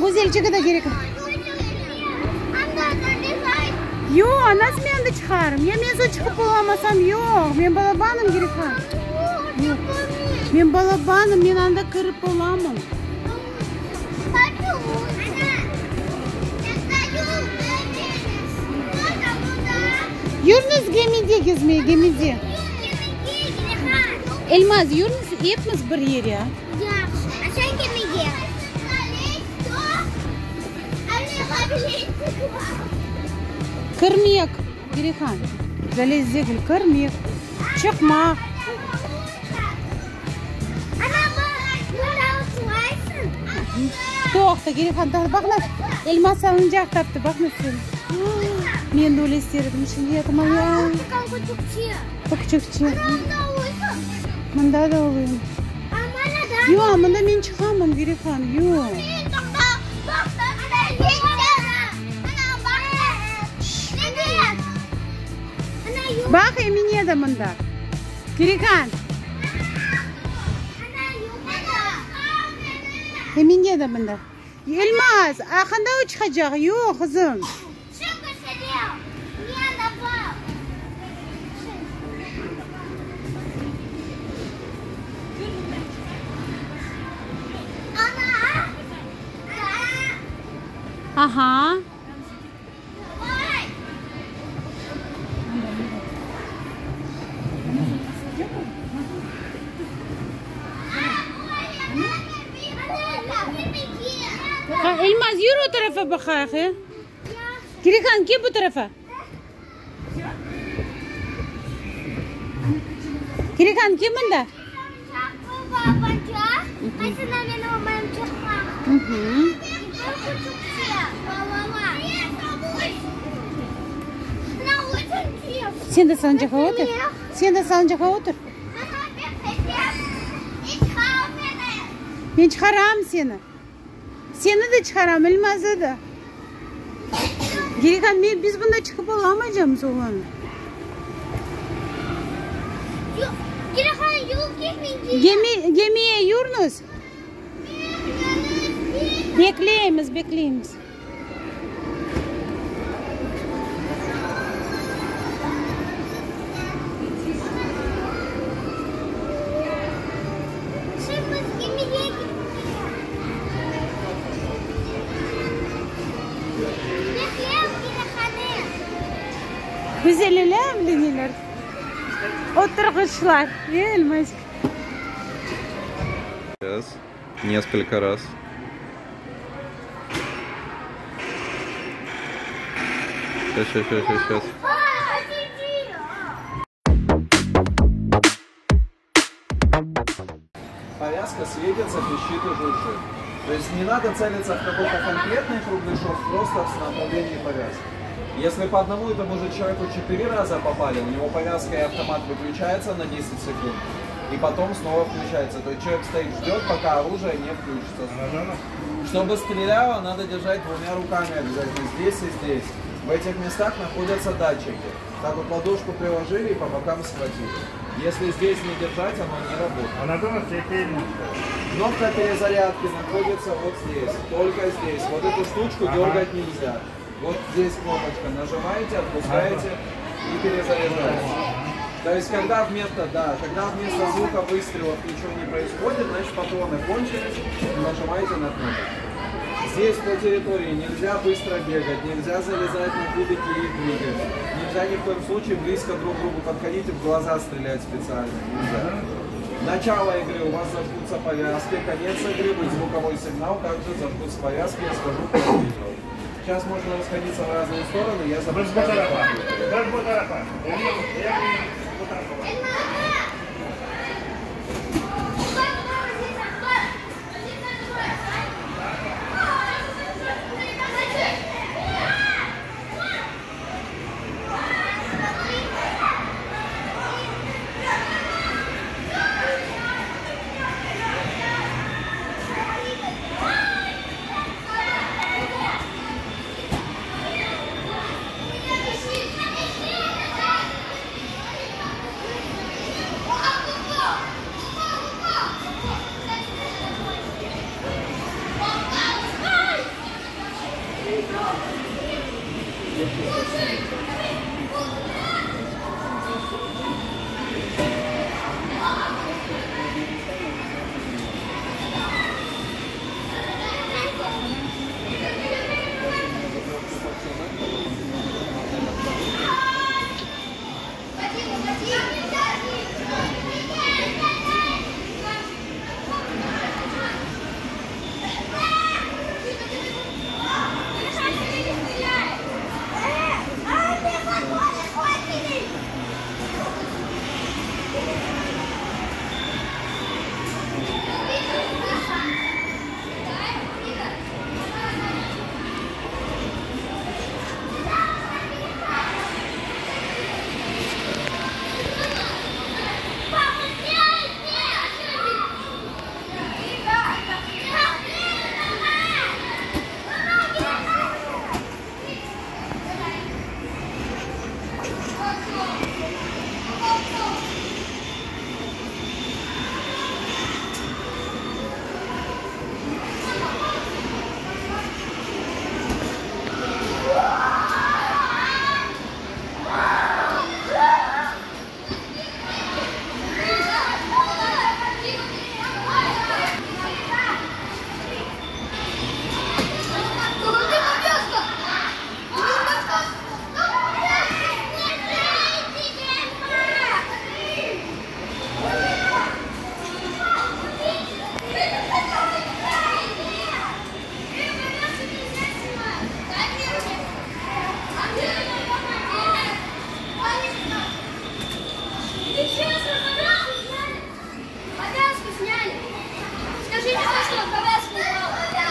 Speaker 2: Güzelçigi de kerek. Yoq, nasıl men anda çıqarım? Ya men soñ çıqıp olamasam, yoq. Men balabanım, Geyhan. Yoq. Men balabanım, men anda kirip olamam. Yürüñiz gemide gezmege, gemide. Elmaz, yürüñiz epimiz bir yere. Kirmek, Perihan, zalez degil, kirmek, çıqmaq. Toqta, Gerihan, toqta, baq nasıl, Elmaz salıncaq taptı, baq nasıl. Men de öyle ister edim, şimdi yatamaya. Küçükçe. Mında da olayım. Yoq, mında men çıqamam, Gerihan, yoq. Baq, Emine de mında. Gerihan. Emine de mında. Elmaz, a qanda o çıqacaq? Yoq, qızım. Aha. Elmaz, yür o tarafa baqayıq, e? Kirihan, kel bu tarafa. Kirihan, kel mında. Sen de salıncaqqa otur. Sen de salıncaqqa otur. Men çıqaram seni. Seni de çıqaram, Elmazı da. Gerikan, men, biz bunda çıqıp olamaycamız, oğlanım. Gemi, gemiye yürüñiz. Bekleymiz, bekleymiz. Güzel elemli neler. Oturğıçlar. Elmaçik.
Speaker 6: Сейчас. Несколько раз. Сейчас, сейчас, сейчас, сейчас.
Speaker 4: Повязка светится, пищит и жужжит. То есть не надо целиться в какой-то конкретный кругляшок, просто в направлении повязки. Если по одному и тому же человеку 4 раза попали, у него повязка и автомат выключается на 10 секунд, и потом снова включается. То есть человек стоит, ждет, пока оружие не включится. Чтобы стреляло, надо держать двумя руками обязательно, здесь и здесь. В этих местах находятся датчики. Так вот ладошку приложили и по бокам схватили. Если здесь не держать, оно не работает. Кнопка перезарядки находится вот здесь, только здесь. Вот эту штучку дергать нельзя. Вот здесь кнопочка. Нажимаете, отпускаете и перезаряжаете. То есть, когда вместо, да, когда вместо звука выстрелов ничего не происходит, значит патроны кончились, нажимаете на кнопочку. Здесь по территории нельзя быстро бегать, нельзя залезать на кубики и двигать. Нельзя ни в коем случае близко друг к другу подходить и в глаза стрелять специально. Нельзя. Начало игры у вас зажгутся повязки, конец игры будет звуковой сигнал, также зажгутся повязки, я скажу, кто выиграл. Сейчас можно расходиться в разные стороны, я запускаю.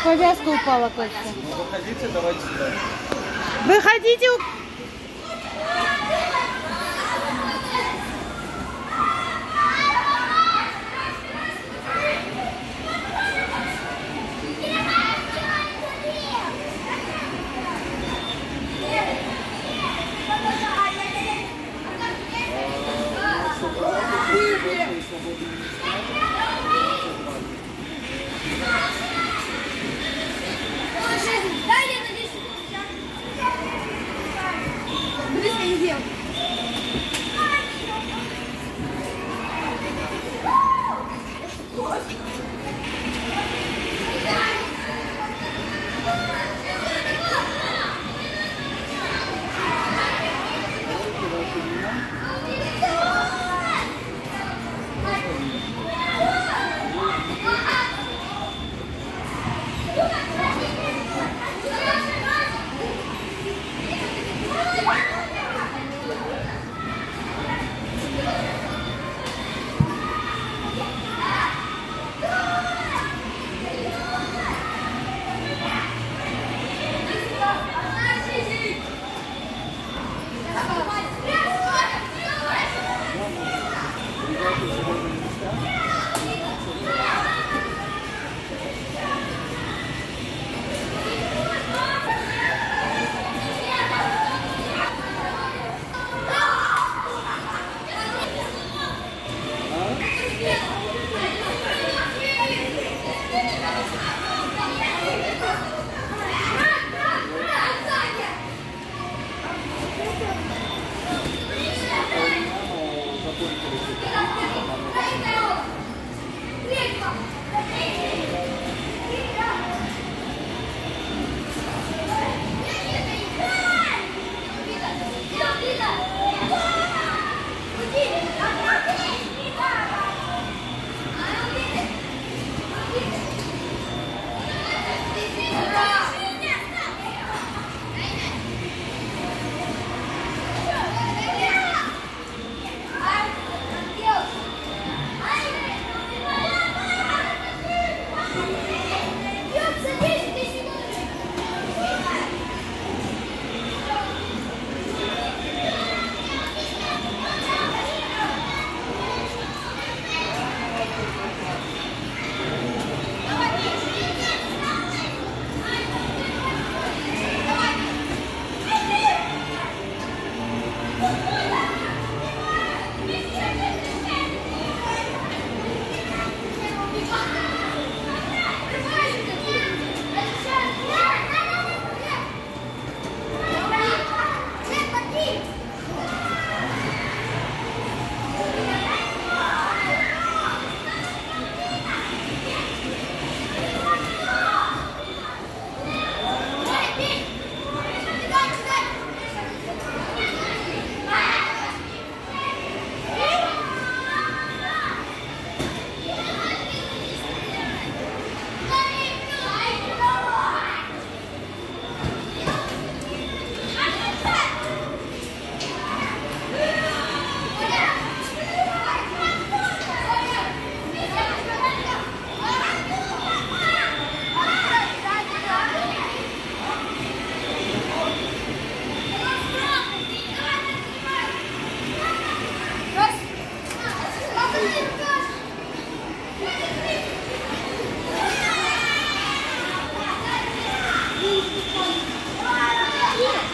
Speaker 2: Повязка упала, Костя.
Speaker 4: Ну, выходите, давайте сюда.
Speaker 2: Выходите.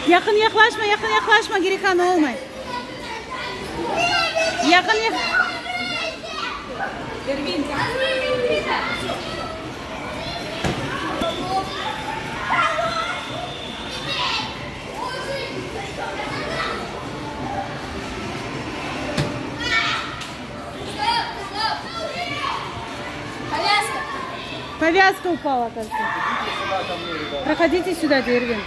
Speaker 2: Yaqın yaqlaşma, yaqın yaqlaşma, Girihan olmay. Yaqın yaq... Повязка упала, кажется. Проходите сюда, Дервин.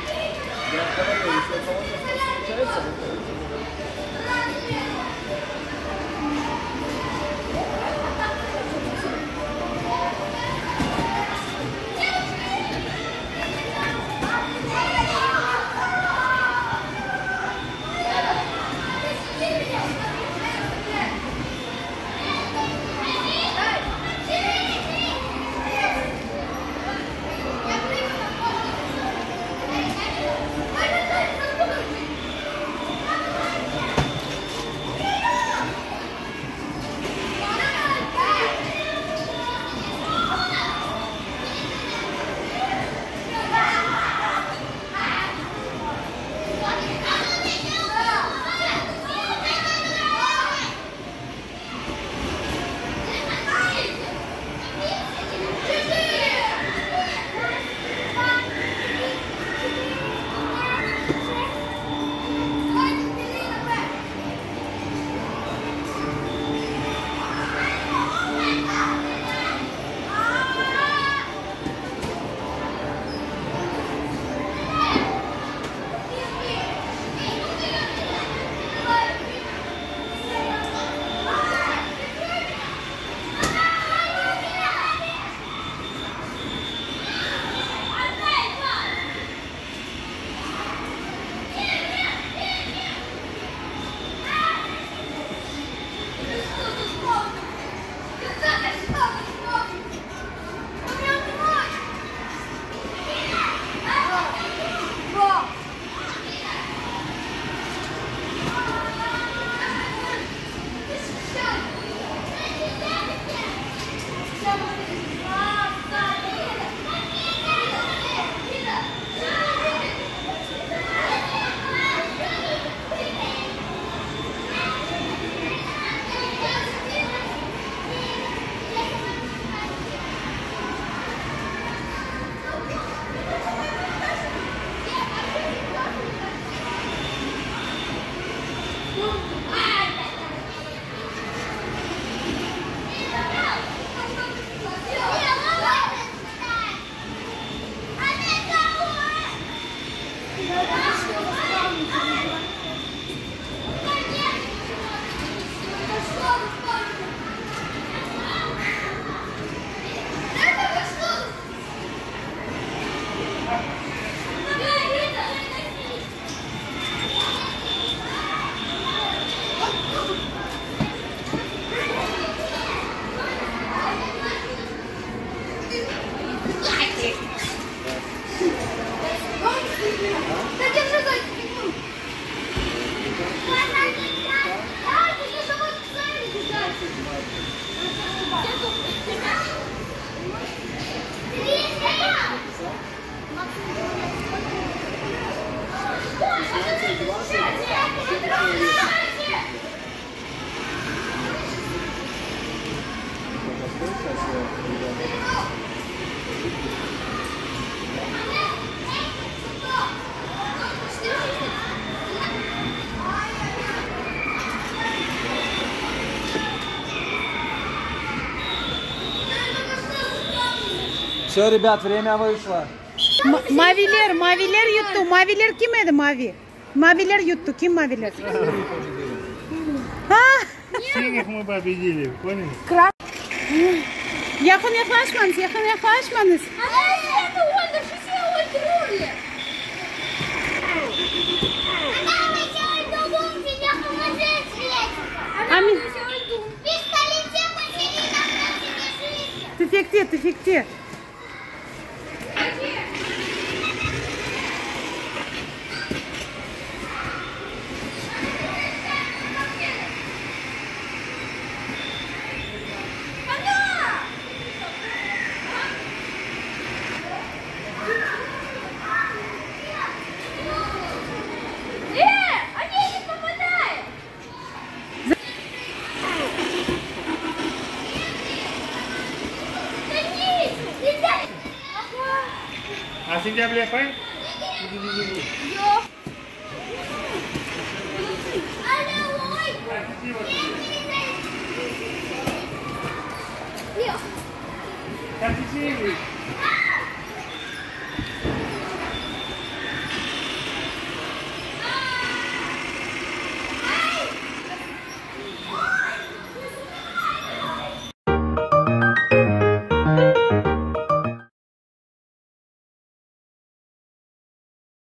Speaker 4: Все, ребят, время вышло.
Speaker 2: Maviler, maviler yuttı. Maviler kim edi, mavi? Maviler yuttı. Kim maviler? Ha?
Speaker 1: Синих мы победили, поняли?
Speaker 2: Yaqın yaqlaşmañız, yaqın yaqlaşmañız. Amin. Tüfekte, tüfekte.
Speaker 1: A sentâbrde yapayım?